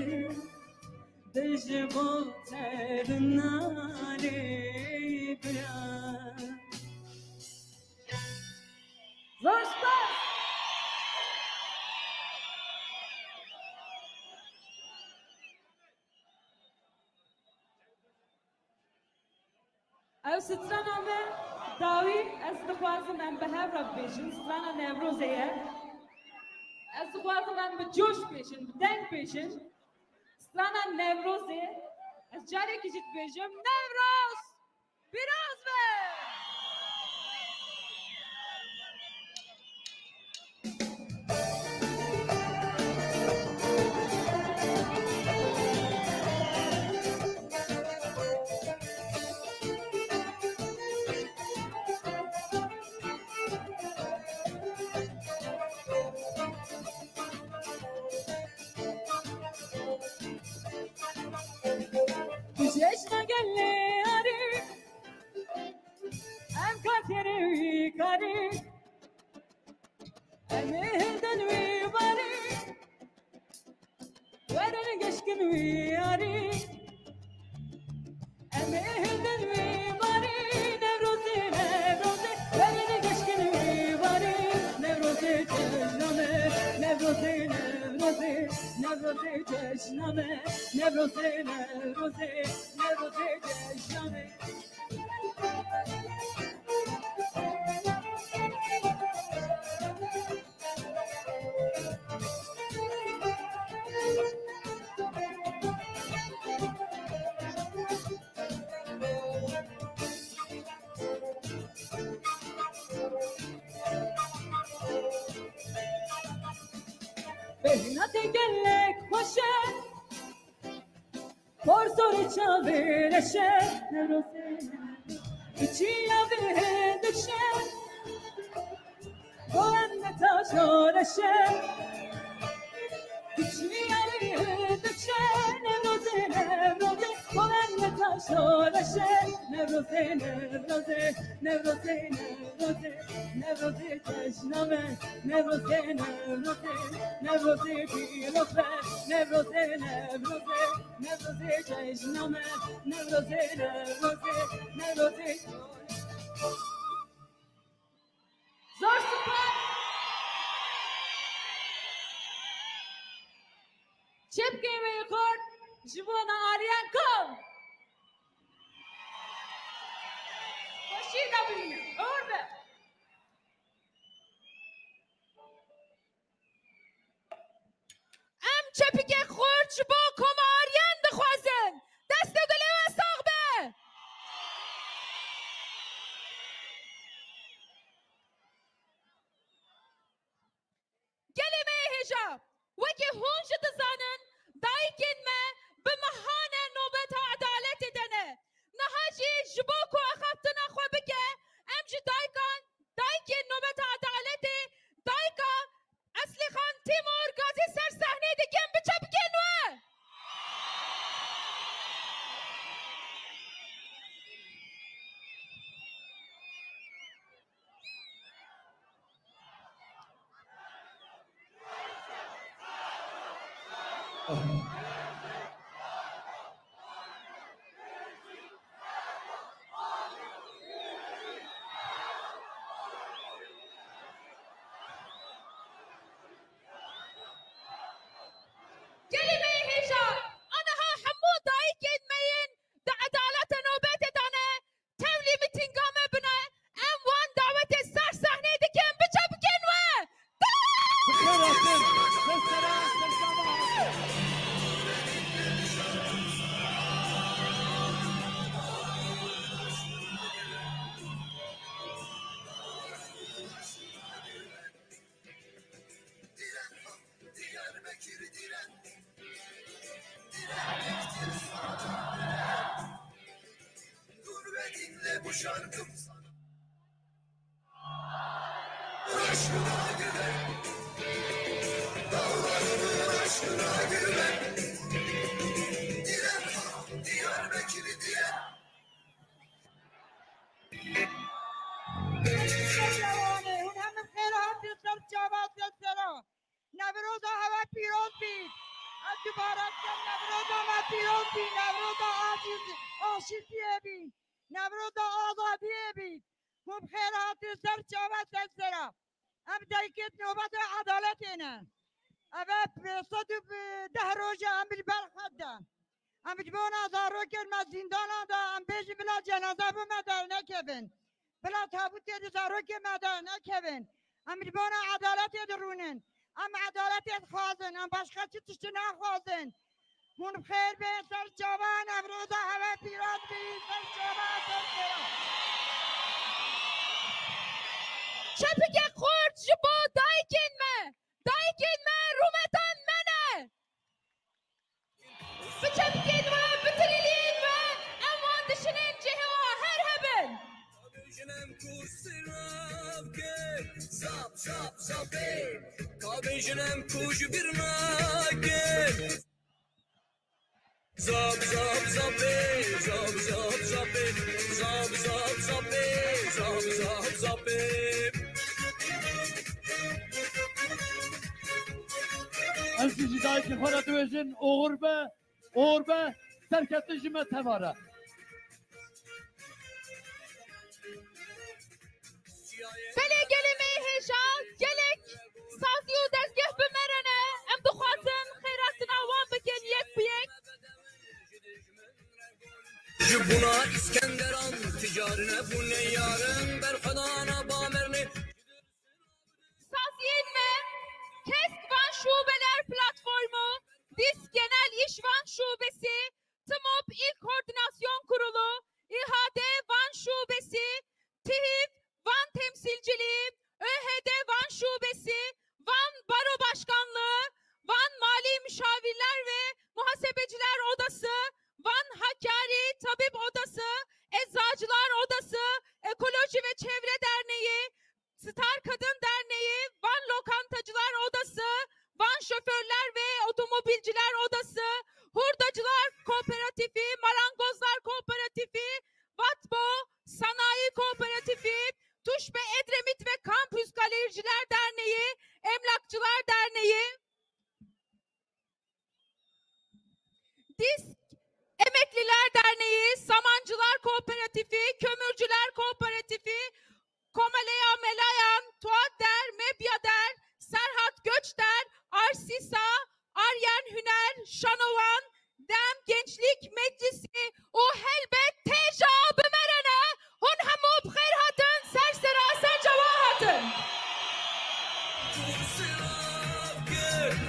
Dij bo te dinalê gulamê. Zor spas. Ew strana me dawî, ez dixwazim em bi hev re bibêjin. Strana Newrozê ye. Ez dixwazim em bi coş bêjin, bi deng bêjin. Strana Newrozê, ez carekî jî dibêjim, Newroz! Pîroz be! Cejna gelê arî, em karkerê wî karî, em ê hildin wî barî, werin geşkin wî arî. Em ê hildin wî barî, Newrozê, Newrozê, werin geşkin wî barî. Newrozê cejna me, Newrozê, Newrozê, Newrozê cejna me, Newrozê, Newrozê, Newrozê cejna me. Natê gelek xweş e. Xor zorê çavê reş e. Newrozê, Newrozê. Çiya vê diş e. Boğazında taş o reş e. Çiya vê diş e. Newrozê, Newrozê. Boğazında taş o reş e. Newrozê, Newrozê. Newrozê, Newrozê. Newrozê cejna me. Newrozê, Newrozê. Newrozê pîroz be. Newrozê, Newrozê. Newrozê cejna me. Newrozê, Newrozê. Newrozê. Zor spas. Çepkê me xort ji bona Aryan Kom. Xweşî de bîne. Uğur be. Em çepikê xurt ji bo Koma Aryan dixwazin. Dest û dilê we sax be. Gelê me yê hêja, wekî hûn jî dizanin, dayikên me bi mehan e nobeta edaletê de ne. Niha jî ji bo ku axaftina xwe bike, em ji dayikan, dayikên nobeta edaletê, dayika Eslîxan Tîmur gazî ser sehnê dikin, bi çepikên we. Gelê me yê hêja, aniha hemû dayikên me yên di edaleta nobetê de ne, tevlî mitînga me bine, em wan dawetê ser sehnê dikin, bi çepikên we. Bi xêr hatin. Ser sera, ser çava hatin. Diyarbakır diren, direnmektir sana. Dur ve dinle bu şarkım sana. Aşkına güven, dağlarının aşkına güven. Diren, Diyarbakır diren. Hûn hemî xêr hatin ser çava, ser sera. Newroza hewe pîroz bî. Ez dubare dikim, Newroza me pîroz bî. Newroza aziz, aşîtiyê bî. Newroza azadiyê bî. Hûn bi xêr hatin ser çava, ser sera. Em dayikêt nobeta edaletê ne. Ev e sed û deh roj e em li ber xet de. Em ji bona zarokên me zîndanan de em bêjin bila cenaze bi me dernekevin. Bila tabûtê di zarokê me dernekevin. Em ji bona edaletê dirûnin. Em edaletê dixwazin. Em başqa çi tiştî naxwazin. Hûn bi xêr bên, ser çava, Newroza hewe pîroz bî, ser çava, ser çava. Çepikê xurt ji bo dayikên me, dayikên me rûmetan me ne. Bi çepikên we, bi tilîliyên we, em wan dişinên cihê we her hebin. Ka bêjin em ku ji sir navke, zap, zap, zapê. Ka bêjin em ku ji bir nake. Zap, zap, zapê, zap, zap, zapê, zap, zap, zapê, zap, zap, zapê. Em jî ji dayikê xwe re dibêjin, oxir be, oxir be, serkeftin ji me teva re. Belê gelê me yê hêja, gelek sazî û dezgeh bi me re ne, em dixwazin xêrhatina wan bikin yek bi yek. Ji bona Îskenderan, ticarine bûne yarin, berxwedana Bamernê. Saziyên me, KESK Van Şubeler Platformu, DİSK Genel İş Van Şubesi, TMOB İl Koordinasyon Kurulu, İHAD Van Şubesi, TİHİV Van Temsilciliği, ÖHD Van Şubesi, Van Baro Başkanlığı, Van Mali Müşavirler ve Muhasebeciler Odası, Van Hakkari Tabip Odası, Eczacılar Odası, Ekoloji ve Çevre Derneği, Star Kadın Derneği, Van Lokantacılar Odası, Van Şoförler ve Otomobilciler Odası, Hurdacılar Kooperatifi, Marangozlar Kooperatifi, Vatbo, Sanayi Kooperatifi, Tuşbe Edremit ve Kampüs Galericiler Derneği, Emlakçılar Derneği, Disk Emekliler Derneği, Samancılar Kooperatifi, Kömürcüler Kooperatifi, Komeleya Melayan, Tuatder, Mebyader, Serhat Göçder, Arsisa, Aryen Hüner, Şanovan, Dem Gençlik Meclisi û helbet T J A bimerene. Hûn hemû bi xêr hatin, ser sera ser çawa hatin.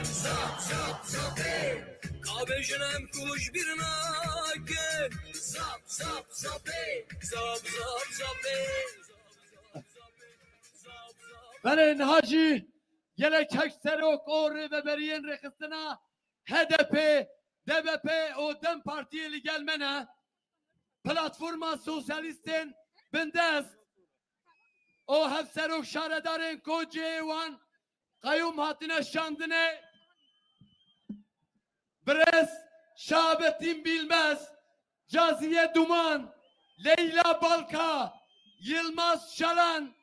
Zap, zap, zapê. Ka bêjin em ku ji bîr nakin. Zap, zap, zapê. Zap, zap, zapê. Belê, niha jî gelek çek serok û rêveberiyên rêxistina H D P, D B P û DEM Partiyê li gel me ne. Platforma Sosyalistên Bindest û hevserok şaredarên ku cihê wan qeyûm hatine şandinê, birêz Şahabettin Bilmez, Caziye Duman, Leyla Balka, Yilmaz Şalan,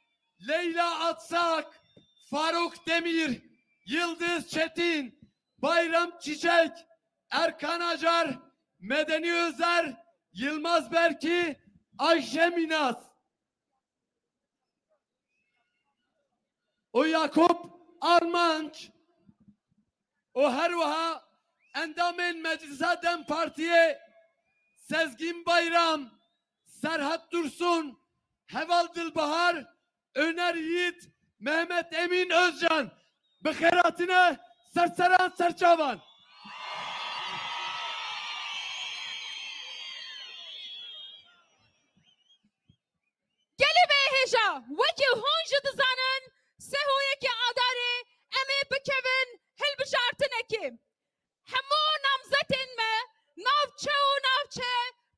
Leyla Atsak, Faruk Demir, Yıldız Çetin, Bayram Çiçek, Erkan Acar, Medeni Özer, Yılmaz Berki, Ayşe Minas û Yakup Armanc û her wiha endamên Meclisa DEM Partiyê Sezgin Bayram, Serhat Dursun, Heval Dilbahar, Öner Yiğit, Mehmet Emin Özcan. Bi xêr hatine ser seran ser çavan. Gelê me hêja, wekî hûn jî dizanin, sê û yekê Adarê em ê bikevin hilbijartinekê. Hemû namzetên me navçe û navçe,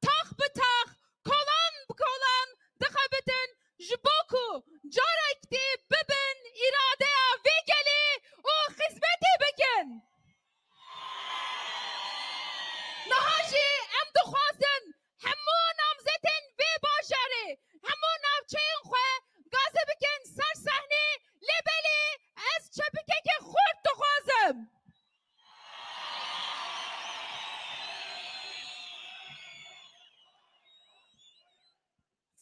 tax bi tax, kolan bi kolan dixebitin, ji bo ku carek dî bibin îradeya vê gelê û xizmetê bikin. Niha jî em dixwazin hemû namzetên vê bajarê, hemû navçeyên xwe gaze bikin ser sehnê, lê belê ez çepikeke xurt dixwazim.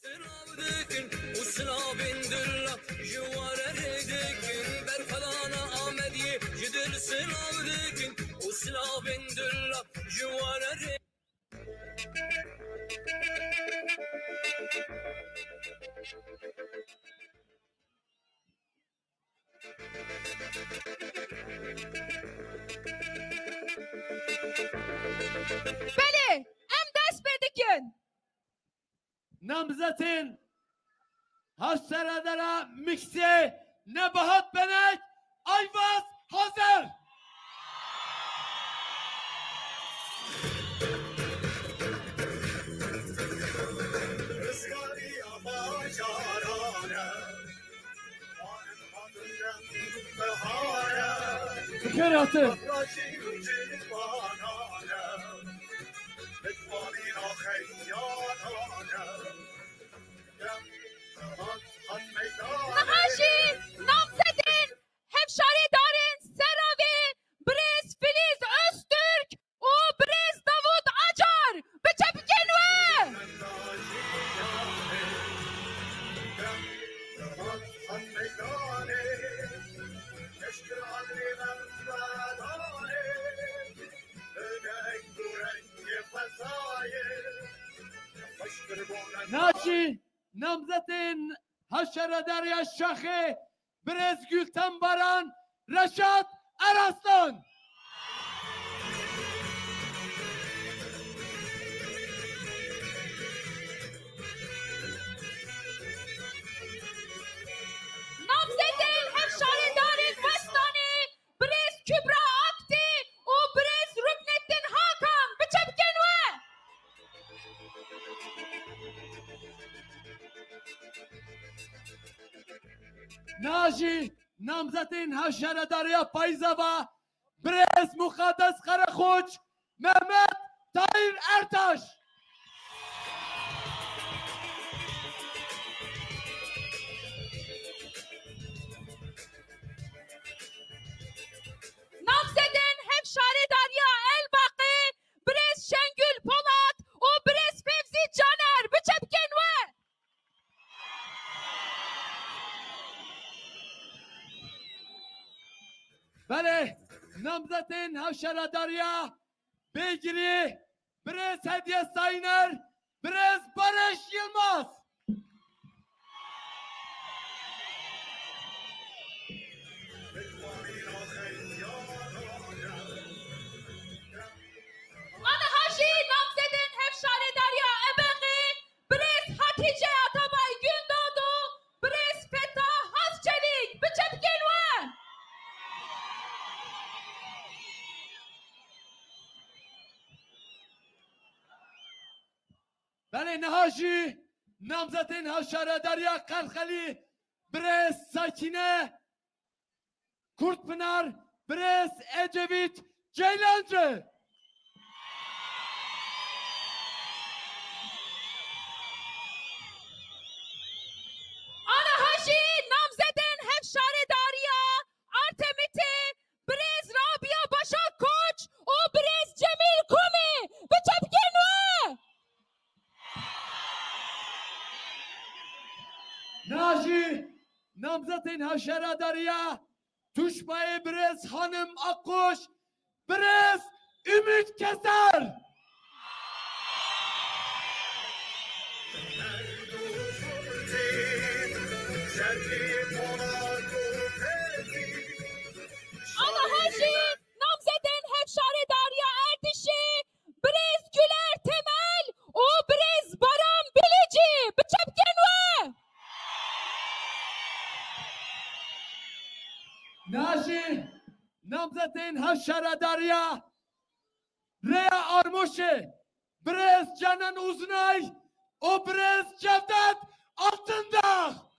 Silav dikin û silavên dilla ji ware rê dikin. Berxwedana Amediyê ji dil silav dikin û silavên dilla ji ware rê. Belê, em dest pê dikin. Namzetên Hevşeredara Miksê Nebahat Benek, Ayvaz hazir. Rizgariya bacaran e. Bi xêr hatin. Niha jî namzetên hevşaredarên Seravê, birêz Filiz Öztürk û birêz Davut Acar bi çepikên we. Niha jî namzetên Hevşaredariya Şaxê, birêz Gülten Baran, Reşat Eraslan. Namzetên hevşaredarên Westanê, birêz Kübra Ak Niha jî namzetên hevşaredariya payîza ve birêz Muqaddes Qerexoç, Mehmet Tahîr Ertaş. Namzedên hevşaredariya Elbaqê, birêz Şengül Polat û birêz Fevzî Caner, bi çepkên we. Belê, namzetên hevşaredariya bêgirî, birêz Hediye Sayner, birêz Barış Yılmaz. Aniha jî namzedên hevşaredariya Ebexê, birêz Hatice Atabay Gündoğdu, birêz Fetah Hazçelik, bi çepkên we. Belê, niha jî namzetên hevşaredariya Qerxelî, birêz Sakîne Kurtpınar, birêz Ecevît Ceylancı. Aniha jî namzedên hevşaredariya Artemitê, birêz Rabia Başak Koç û birêz Cemîl Komî, bi çepkên we. Niha jî namzetên hevşaredariya Tuşbayê, birêz Hanim Akkuş, birêz Ümit Keser. Aniha jî namzedên hevşaredariya Erdişê, birêz Güler Temel û birêz Baran Bilici, bi çepkên we. Niha jî namzetên hevşaredariya Rêya Armûşê, birêz Canan Uznay û birêz Cevdet Altındağ.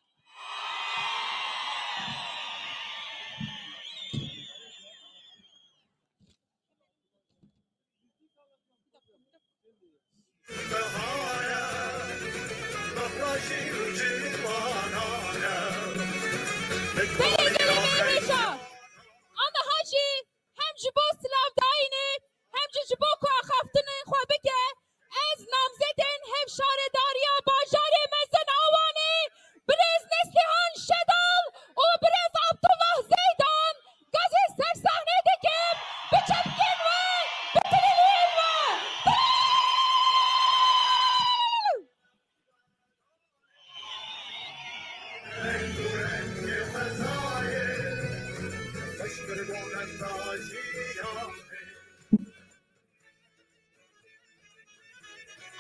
Belê, gelê me hêja. Aniha jî hem ji bo silavdayînê, hem jî ji bo ku axaftinên xwe bike, ez namzedên hevşaredariya bajarê mezin a Wanê, birêz Neslihan Şedal û birêz Abdullah Zeydan, gazê ser sahnê dikim, bi çepkên we, bi tilîliyên we.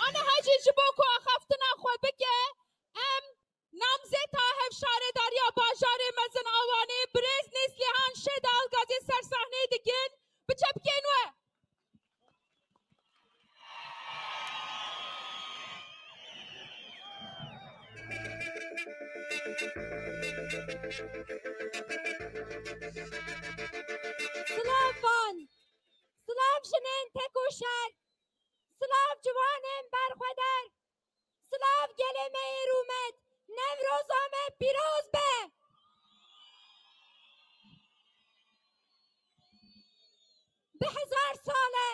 Aniha jî ji bo ku axaftina xwe bike, em namzeta hevşaredariya bajarê mezin a Wanê, birêz Neslihan Şedal, gazê ser sahnê dikin, bi çepkên we. Silav van, silav jinên tekoşer, silav ciwanên berxwedar, silav gelê me yê rûmet, Newroza me pîroz be. Bi hezar sal e,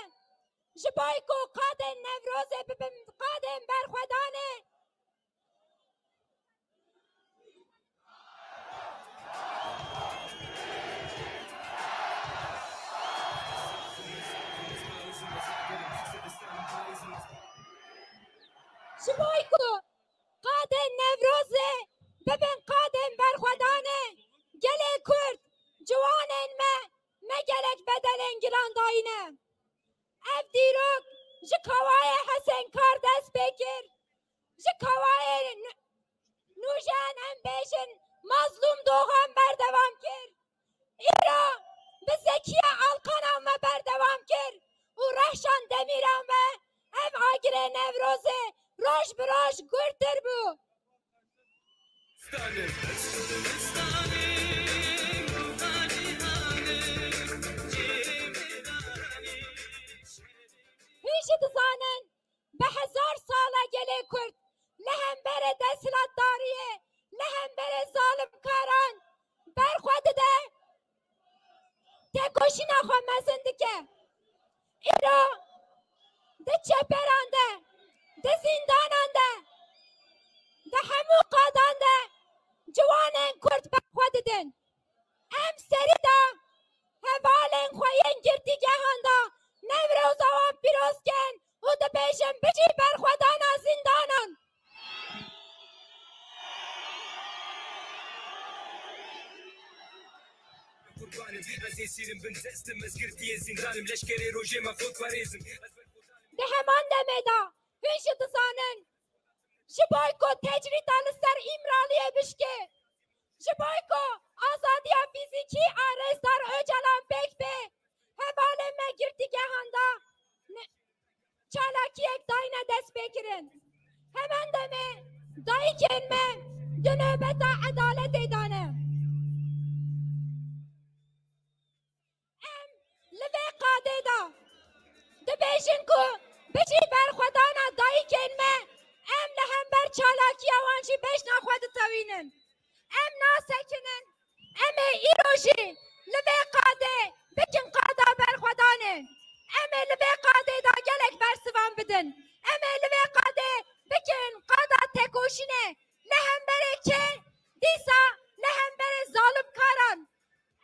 ji bo ku qadên Newrozê bibin qadên berxwedanê. Ji bo ku qadên Newrozê bibin qadên berxwedanê, gelê Kurd, ciwanên me, me gelek bedelên giran dayîne. Ev dîrok ji Kawayê Hesen Kar dest pê kir, ji Kawayê Nûjen, em bêjin, Mazlûm Dogan berdewam kir. Îro bi Zekiye Alkanan me berdewam kir û Rehşan Demîran me ev agirê Newrozê roj bi roj gurtir bû. têkoşîna xwe mezin dike. Îro di çeperan de, di zîndanan de, di hemû qadan de ciwanên Kurd berxwe didin. Em serî de hevalên xwe yên girtîgehan de Newroza wan pîroz kin û dibêjin, bijî berxwedana zîndanan. Qurban im, ez êsîr im, bin dest im, ez girtiyê zîndan im, leşkerê rojê me xwe diparêzim. Di heman demê de hûn jî dizanin, ji bo ku tecrîda li ser Îmraliyê bişkê, ji bo ku azadiya fîzîkî a Rêzdar Ocalan pêk bê, hevalên me girtîgehan de ne-, çalakiyek dayine destpêkirin. Heman demê dayikên me di nobeta edaletê de ne. Em li vê qadê de dibêjin ku bijî berxwedana dayikên me, em li hember çalakiya wan jî bejna xwe ditewînin. Em nasekinin, em ê îro jî li vê qadê bikin qada berxwedanê. Em ê li vê qadê de gelek bersivan bidin. Em ê li vê qadê bikin qada tekoşînê. Li hemberê kê? Dîsa li hemberê zalimkaran.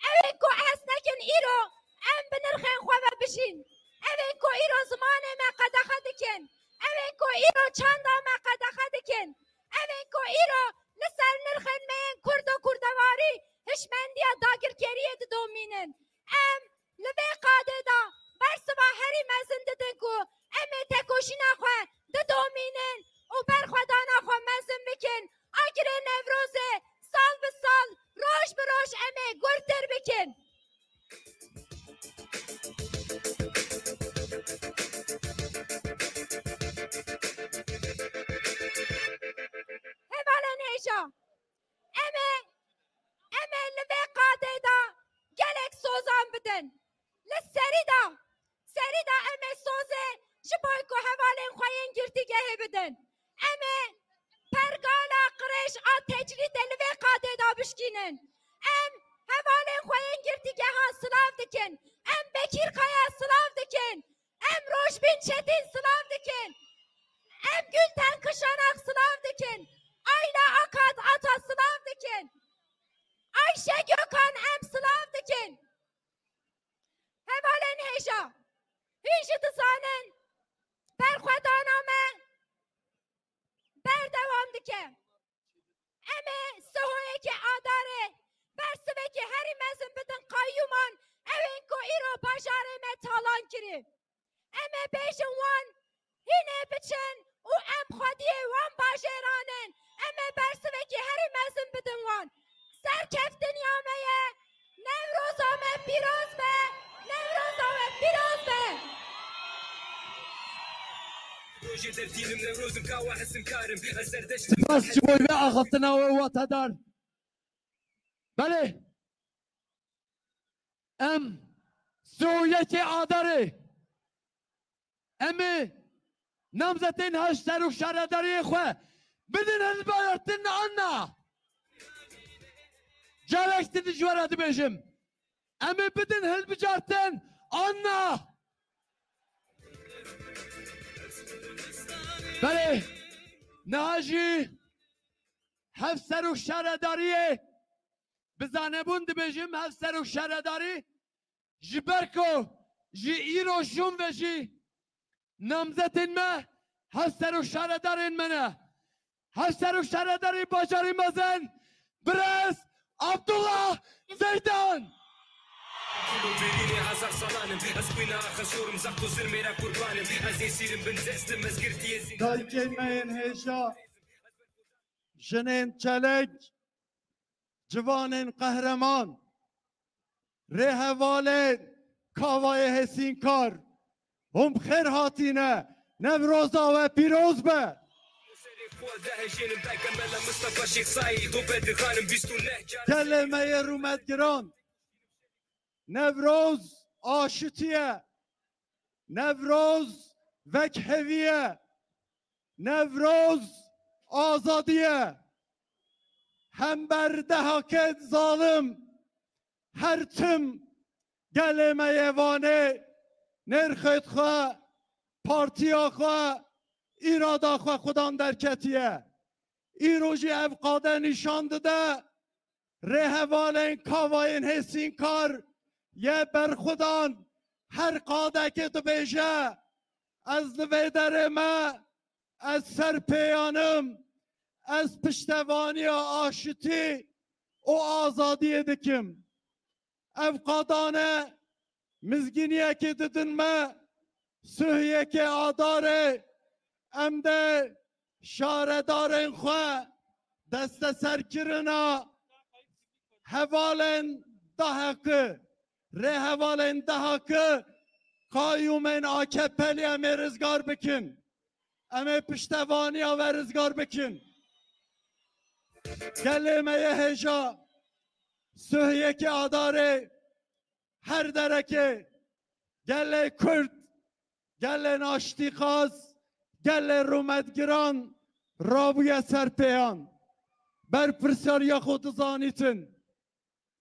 Ew ên ku hez nekin îro, em bi nirxên xwe ve bijîn. Ew ên ku îro zimanê me qedexe dikin. Ew ên ku îro çanda me qedexe dikin. Ew ên ku îro li ser nirxên me yên kurd û kurdewarî hişmendiya dagirkeriyê didomînin. Em li vê qadê de bersiva herî mezin didin ku em ê tekoşîna xwe didomînin û berxwedana xwe mezin bikin. Agirê Newrozê sal bi sal, roj bi roj em ê gurtir bikin. Hevalên hêja, em ê, em ê li vê qadê de gelek sozan bidin. Li serî de, serî de em ê sozê ji bo ku hevalên xwe yên girtîgehê bidin. Em ê pergala qirêj a tecrîdê li vê qadê de bişkînin. Em hevalên xwe yên girtîgehan silav dikin. Em Bekîr Kaya silav dikin. Em Rojbîn Çetîn silav dikin. Em Gulten Kişanak silav dikin. Ayla Akat Ata silav dikin. Ayşe Gökhan em silav dikin. Hevalên hêja, hûn jî dizanin, berxwedana me berdewam dike. Em ê sihoyekê Adarê bersivekê herî mezin bidin qayûman, ew ên ku îro bajarê me talan kirî. Em ê bêjin wan, hîn ê biçin û em xwediyê wan bajêran in. Em ê bersivekê herî mezin bidin wan. Serkeftin ya me ye. Newroza me pîroz be. Newroza we pîroz be. Rojê dertînim Newroz im, kawa ez inkarim. Ez zerdeşt im. Spas ji bo vê axaftina we watedar. Belê. Em sî û yekê Adarê em ê namzetên hevserokşaredariyê xwe bidin hilbijartin an na? Gelek din ji we re dibêjim. Em ê bidin hilbijartin an na? Belê, niha jî hevserokşaredariyê bi zanebûn dibêjim, hevserokşaredarî ji ber ku ji îro şûn ve jî namzetên me hevserokşaredarên me ne. Hevserokşaredarê bajarê mezin, birêz Abdullah Zeydan. Berînê hezar salan im, ez xwîna xeşor im, zext û zilmê re qurban im. Ez êsîr im, bin dest im, ez girtiyê zî- Dayikên me yên hêja, jinên çelek, ciwanên qehreman, rêhevalên Kavayê Hêsînkar, hûn bi xêr hatîne, Newroza we pîroz be. Gelê me yê rûmetgiran, Newroz aşitî ye, Newroz wekhevî ye, Newroz azadî ye. Hember dehakên zalim her tim Gelê me yê Wanê nêrxêt xwe, partiya xwe, îrada xwe xudan derketiye. Îro jî ev qade nîşan dide, rêhevalên Kavayên Hêsînkar yê berxwedan her qadekê dibêje, ez li vê derê me, ez serpêyan im, ez piştevaniya aşitî û azadiyê dikim. Ev qadane mizgîniyekê didin me, sihiyekê Adarê, em dê şaredarên xwe, desteserkirina hevalên dehaki, rêhevalên dehaki, qayûmên A K P'lî em ê rizgar bikin. Em ê piştevaniya ve rizgar bikin. Gelê me yê hêja, sihiyekê Adarê, her derekê gelê Kurd, gelên aştîxaz, gelê rûmetgiran rabûye ser pêyan. Berpirsiyariya xwe dizanîtin.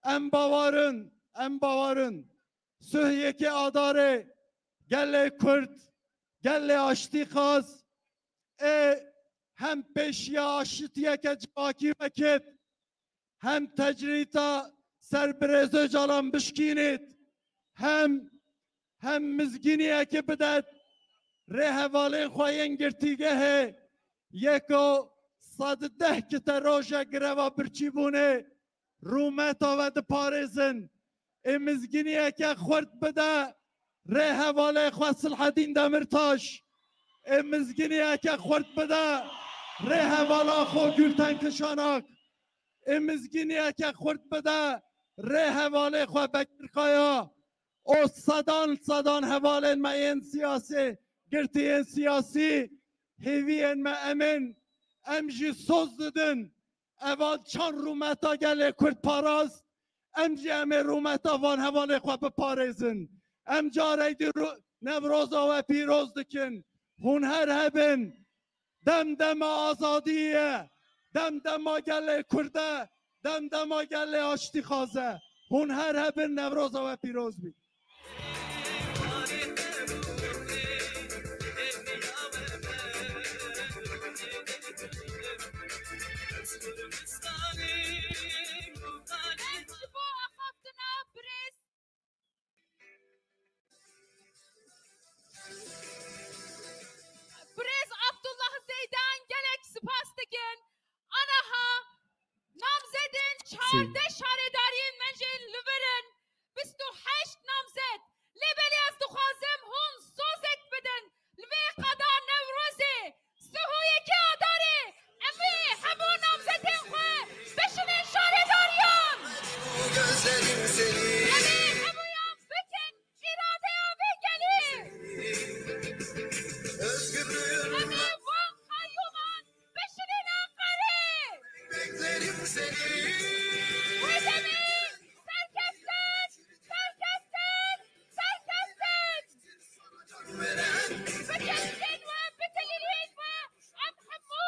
Em bawer in, em bawer in. Sihiyekê Adarê gelê Kurd, gelê aştîxaz ê hem pêşiya aşitiyeke civakî vekit, hem tecrîta ser Birêz Ocalan bişkînît, hem, hem mizgîniyekê bidet rêhevalên xwe yên girtîgehê, yê ku sed û deh kite roje greva birçîbûnê rûmeta ve diparêzin. Ê mizgîniyeke xurt bide rêhevalê xwe Silhedîn Demirtaş. Ê mizgîniyeke xurt bide rêhevala xwe Gulten Kişanak. Ê mizgîniyeke xurt bide rêhevalê xwe Bekir Kaya. Û sedan sedan hevalên me yên siyasî, girtiyên siyasî, hêviyên me em in. Em jî soz didin. Evan çend rûmeta gelê Kurd parast, em jî em ê rûmeta van hevalê xwe biparêzin. Em carek dî rû-, Newroza we pîroz dikin. Hûn her hebin. Dem dema azadiyê ye. Dem dema gelê Kurd e. Dem dema gelê aştîxaz e. Hûn her hebin, Newroza we pîroz bî. Em ji bo axaftina birêz, birêz Abdullah Zeydan gelek spas dikin. Anaha namzedên çardeh şaredariyên me jî li vir in. Bîst û heşt namzet. Lê belê ez dixwazim hûn sozek bidin li vê qada Newrozê. Sihûyekê Adarê em ê hemû namzetên xwe bişînin şaredariyan. Em ê hemûyan bikin îradeya vê gelî. Em ê van qayûman bişînin Enqerê. Wê demê serkeftin, serkeftin, serkeftin. Bi kesên we, bi delîlên we, em hemû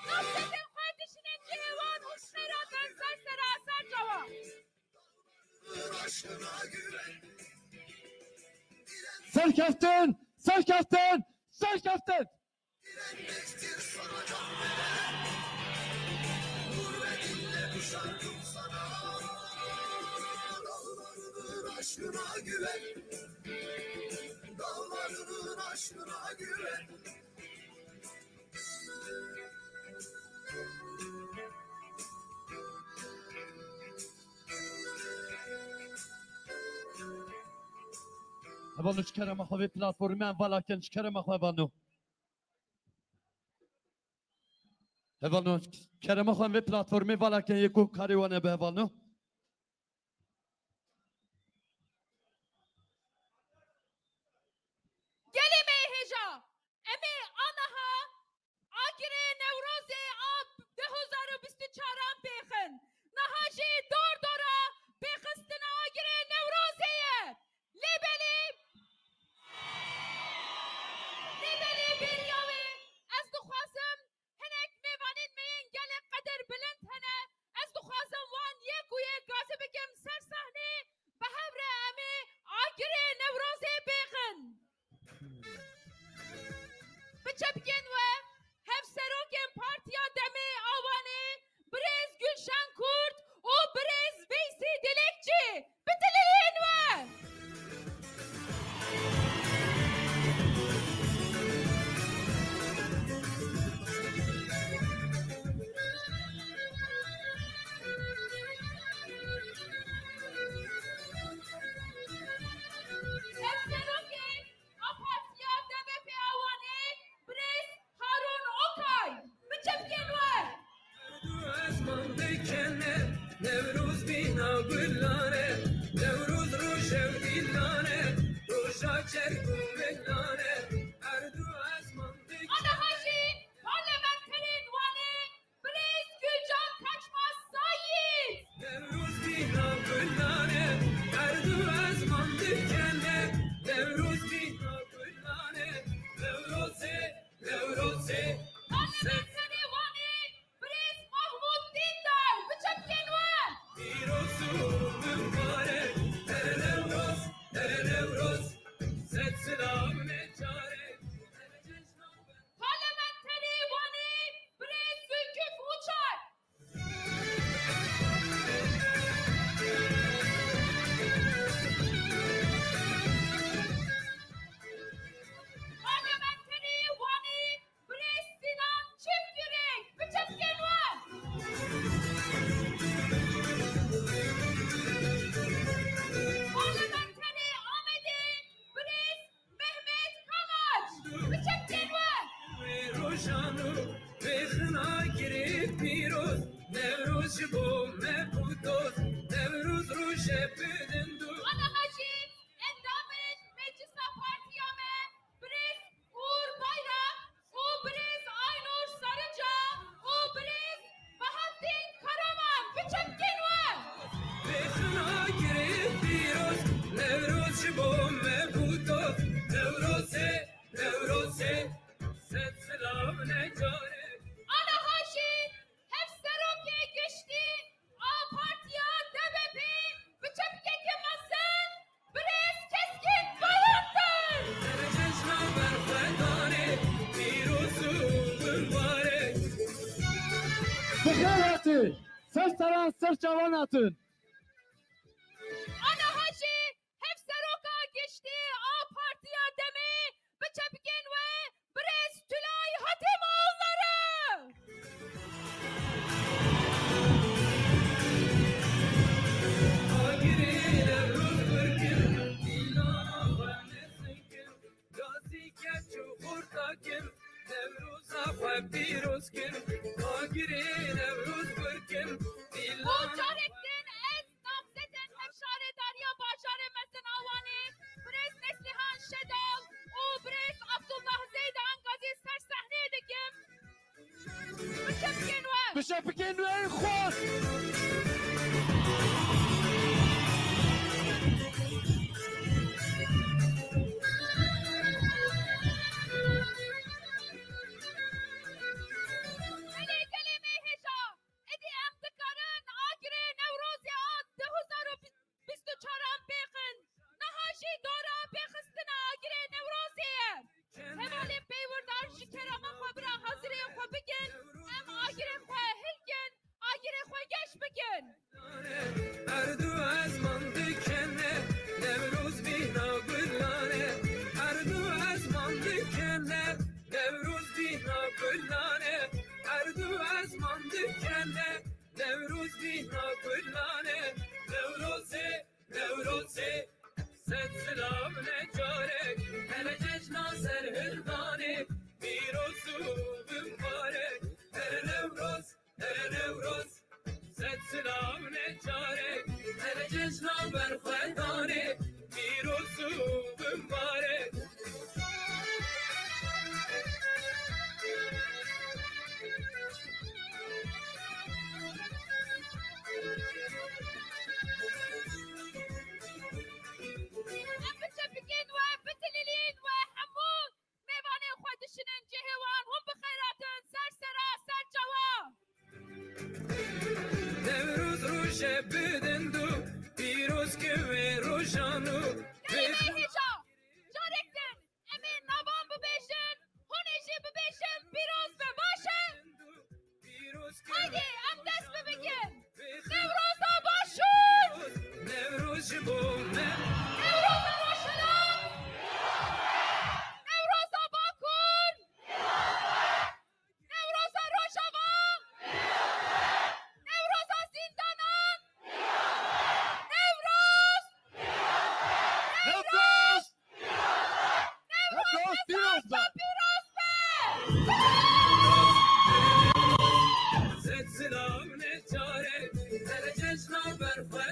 namzetên xwe dişînin cihê wan û ji xêra benzer sera ser çawa. Serkeftin! Serkeftin! Serkeftin! Hevalno, ji kerema xwe vê platformê em vala kin, ji kerema xwe hevalno. Hevalno, kerema xwe em vê platformê vala kin, yê ku karê wan hebe hevalno. Gelê me yê hêja, em ê aniha agirê Newrozê a du hezar û bîst û çaran pêxin. Niha jî dor dora pêxistina agirê Newrozê ye. Lê belê, lê belê bêriya wê ez dixwazim hinek mêvanên me yên gelek qedir bilind hene. Ez dixwazim wan yek û yek gaze bikim ser sahnê. Bi hev re em ê Gulane, Newroz roje û dîlane, roja çerg û milane, her du ezman dikene. Ana Hacî, parlamenterên Wanê, birêz Gulcan Kaçmaz Sayîd. Newroz bîna gulane, her du ezman dikene, Newroz bîna gulane, Newrozê, Newrozê. Parlamenterê Wanê, Birêz Mahmûd Dîndar, biçe bikên we. Pîroz û mibarek, here Newroz, here Newroz, sed silav ne carek, here cejna we. Parlamenterê Wanê, birêz Zülküf Uçar. Parlamenterê Wanê, Birêz Sinan Çiftgürek, biçe bikên we. Parlamenterê Amedê, birêz Mehmet Kamaç, biçe bikên we. Wê rojan û wê xina girê pîroz, Newroz ji bo me bû doz, Newroz roje bi dind û. Ana Hacî, endamên Meclisa Partiya me, birêz Uğur Bayrak û birêz Aynur Sarıca û birêz Bahattin Karaman, biçe bikên we. Bêxina girê pîroz, Newroz ji bo me bû doz. Newrozê, Newrozê, sed silav ne carek. Ana Hacî, Hevserokê Giştî a Partiya D B P, biçe bikeke mezin, birêz Keskin Bayındır. Cejna berxwedanê, pîroz û mibarek. Bi xêr hatin, ser seran ser çavan hatin. Ana Hacî, Hevseroka Giştî a Partiya Demê, biçe bikên we, birêz Tülay Hatimoğulları. Agirê Newroz birkin, dîlana xwe mezin kin, gazî keç û xurta kin, Newroza xwe pîroz kin, agirê Newroz birkin, dîlana. Û carek din ez Namzetên Hevşaredariya Bajarê Mezin a Wanê, birêz Neslihan Şedal û birêz Abdullah Zeydan gazî ser sehneyê dikim. Bi şepikên we. Bi şepikên we ên xweş. Gelê, gelê me hêja. Êdî em dikarin agirê Newrozê a du hezar û bîst û çaran pêxin. Niha jî dora pêxistina agirê Newrozê ye. Hevalên peywirdan ji kerema xwe bira haziriyê xwe bikin. Em agirê xwe hilkin, agirê xwe geş bikin. Her du ezman dikene, Newroz bîna gulane. Her du ezman dikene, Newroz bîna gulane. Her du ezman dikene, Newroz bîna gulane. Newrozê, Newrozê, sed silav ne carek, hele cejna serhildanê, pîroz û bimbarek. Here Newroz, here Newroz, sed silav ne carek, hele cejna berxwedanê, pîroz û bimbarek. Em biçepikên we, bitililîn we, hemû mêvanên xwe dişinin cihê wan, hûn bi xeyr hatin, ser sera, ser çawa. Newroz roje bi dind û pîroz ke wê rojan û. Gelê me hêja, carek din em ê navan bibêjin, hûn ê jî bibêjin pîroz be, baş e? Haydi, em dest bibikin. Newroza Başûr! Newroz ji bo me. Newroza Rojhilat! Newroza Bakur! Newroza Rojava! Newroza zindanan! Newroz! Newroz! Newroz pîroz be! Pîroz be! Sed silav ne carek, hele cejna berxwe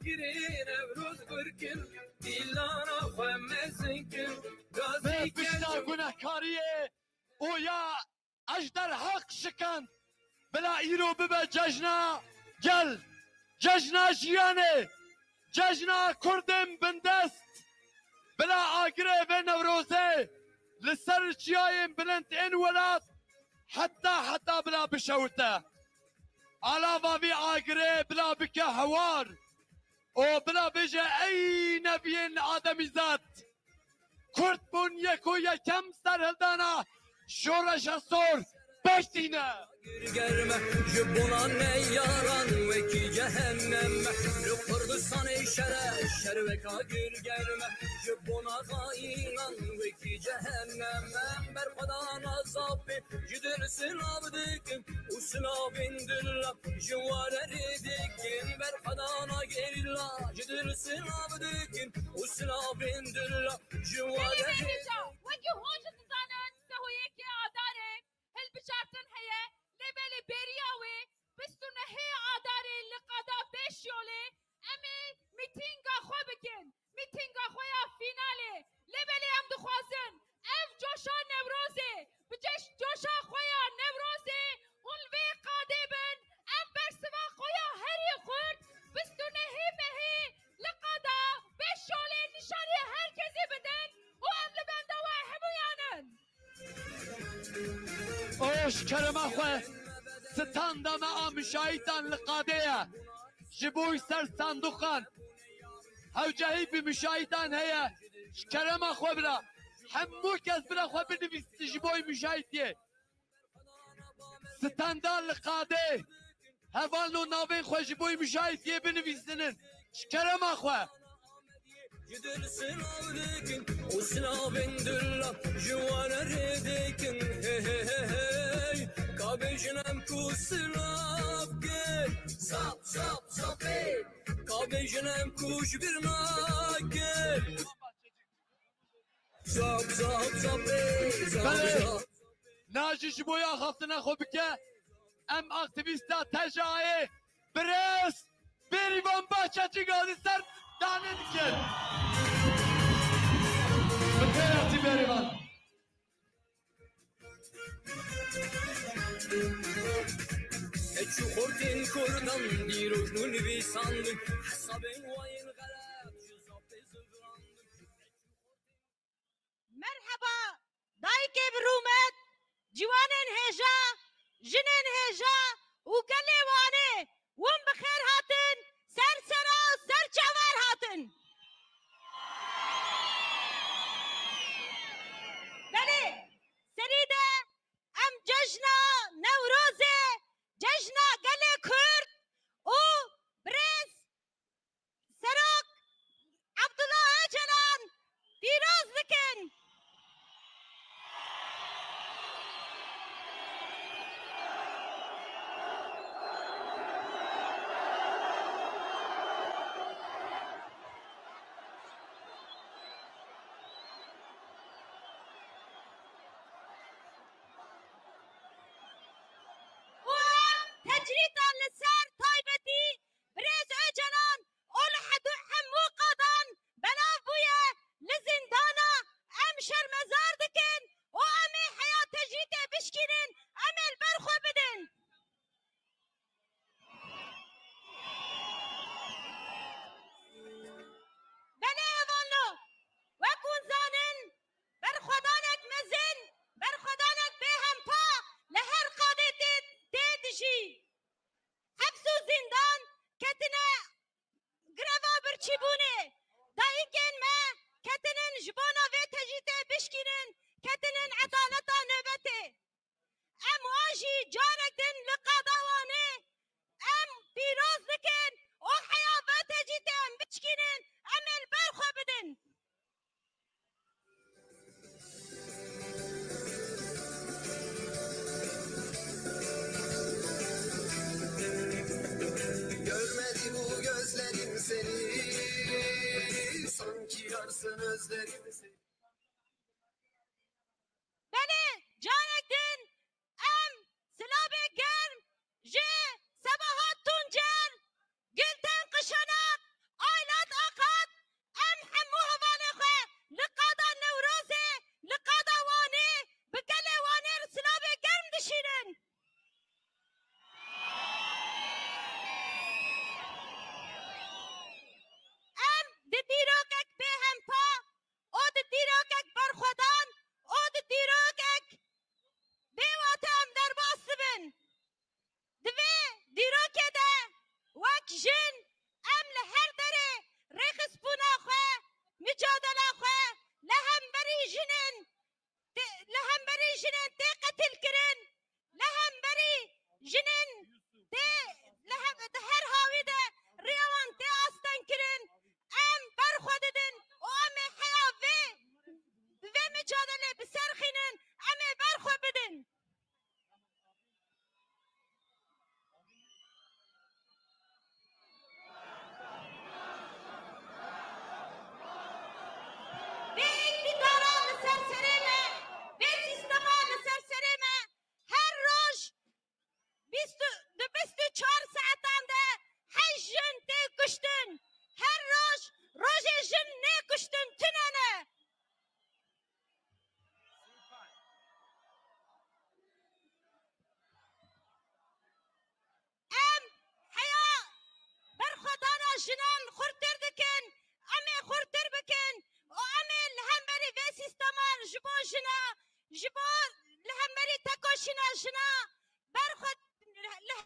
Girê Newroz gur kin, dîlana xwe mezin kin, gazî Bê pişta gunehkariyê û ya Ejder Heq şikand. Bila îro bibe cejna gel, cejna jiyanê, cejna Kurdên bindest. Bila agirê vê Newrozê li ser çiyayên bilind ên welat heta heta bila bişewite. Alava vî agirê bila bike hewar û bila bêje, ey neviyên ademîzad! Kurd bûn yek û yekem serhildana şoreşa sor pêş tîne. Germe ji bona neyaran wekî cehennem. Li Kurdistanê şere şerweka gir germe ji bona xayînan wekî cehennem. Em berxwedana zapê ji dil silav dikin û silavên dila ji ware rê dikin. Berxwedana gerîla ji dil silav dikin û silavên dila ji ware Belê rê hêja, wekî hûn jî dizanin, sehû yekê Adarê hilbijartin heye, lê belê beriya wê bîst û nehê Adarê li qada Beşyolê em ê mîtînga xwe bikin, mîtînga xwe ya fînalê. Lê belê em dixwazin ev coşa Newrozê, bi ceş-, coşa xwe ya Newrozê hûn li vê qadê bin, em bersiva xwe ya herî xurt bîst û nehê mehê li qada Beşyolê nîşanî her kesî bidin û em li benda we hemûyan in. Û ji kerema xwe standa me a muşahîtan li qadê ye. Ji bo ser sanduqan hewcehî bi muşahîtan heye. Ji kerema xwe bira. Hemû kes bira xwe binivîsin ji bo muşahîtiyê. Standa li qadê. Hevalno navên xwe ji bo muşahîtiyê binivîsinin. Ji kerema xwe. Ji dil silav dikin û silavên dila ji wan re dikin. Hey, hey, hey, hey. Ka bêjin em ku silav kir. Zap, zap, zapê. Ka bêjin em ku ji bîr nakin. Zap, zap, zapê, zap, Belê. Zap. Na jî ji bo ya xastina xwe bike, em aktîvîsta T J A'yê birêz Bêrîvan Bahçecî gazî ser danê dikin. Bi xêr hatî Bêrîvan. Heçû xortên Kurdan dîrok nû nivîsandin, hesabên wayên xerab ji zapê zivirandin. Merheba, dayikê bi rûmet, ciwanên hêja, jinên hêja û gelê Wanê, hûn bi xêr hatin, ser sera, ser çavar hatin. Belê, serî de em cejna Newrozê, cejna gelê Kurd û birêz Serok Abdullah Öcalan pîroz dikin. Û em tecrîda li ser taybetî Birêz Ocalan û li hedû hemû qadan belav bûye li zîndana, em şermezar dikin û em ê heya tecrîdê bişkînin, em ê li ber xwe bidin. Belê hevalno, wek hûn zanin, berxwedanek mezin, berxwedanek bêhempa li her qadê tê, tê dijî. Heps û zîndan ketine greva birçîbûnê. Dayikên me ketinin ji bona vê tecrîdê bişkînin, ketinin edaleta nobetê. Em wan jî carek din li qada Wanê em pîroz dikin û heya vê tecrîdê em bişkînin, em ê li ber xwe bidin. Görmedi bu gözlerim seni, sanki yarsın özlerim seni. Belê, carek din em silavê germ ji Sebahat Tuncer, Gülten Kışanak, jinên tê qetilkirin, li hemberî jinên tê li hem, di her hawî de riya wan tê astengkirin, em berxwe didin û em ê heya vê, vê micadelê biserxînin, em ê berxwe bidin. Vê îktîdara li ser serê me, vê sîstema li ser serê me, her roj bîst û, di bîst û çar saetan de heşt jin tê kuştin. Her roj, rojê jin nê kuştin, tune ne. Em heya berxwedana jinan xurtir dikin, em ê xurtir bikin û em ê li hemberî vê sîstema ji bo jina, ji bo li hemberî tekoşîna jina berxwe, li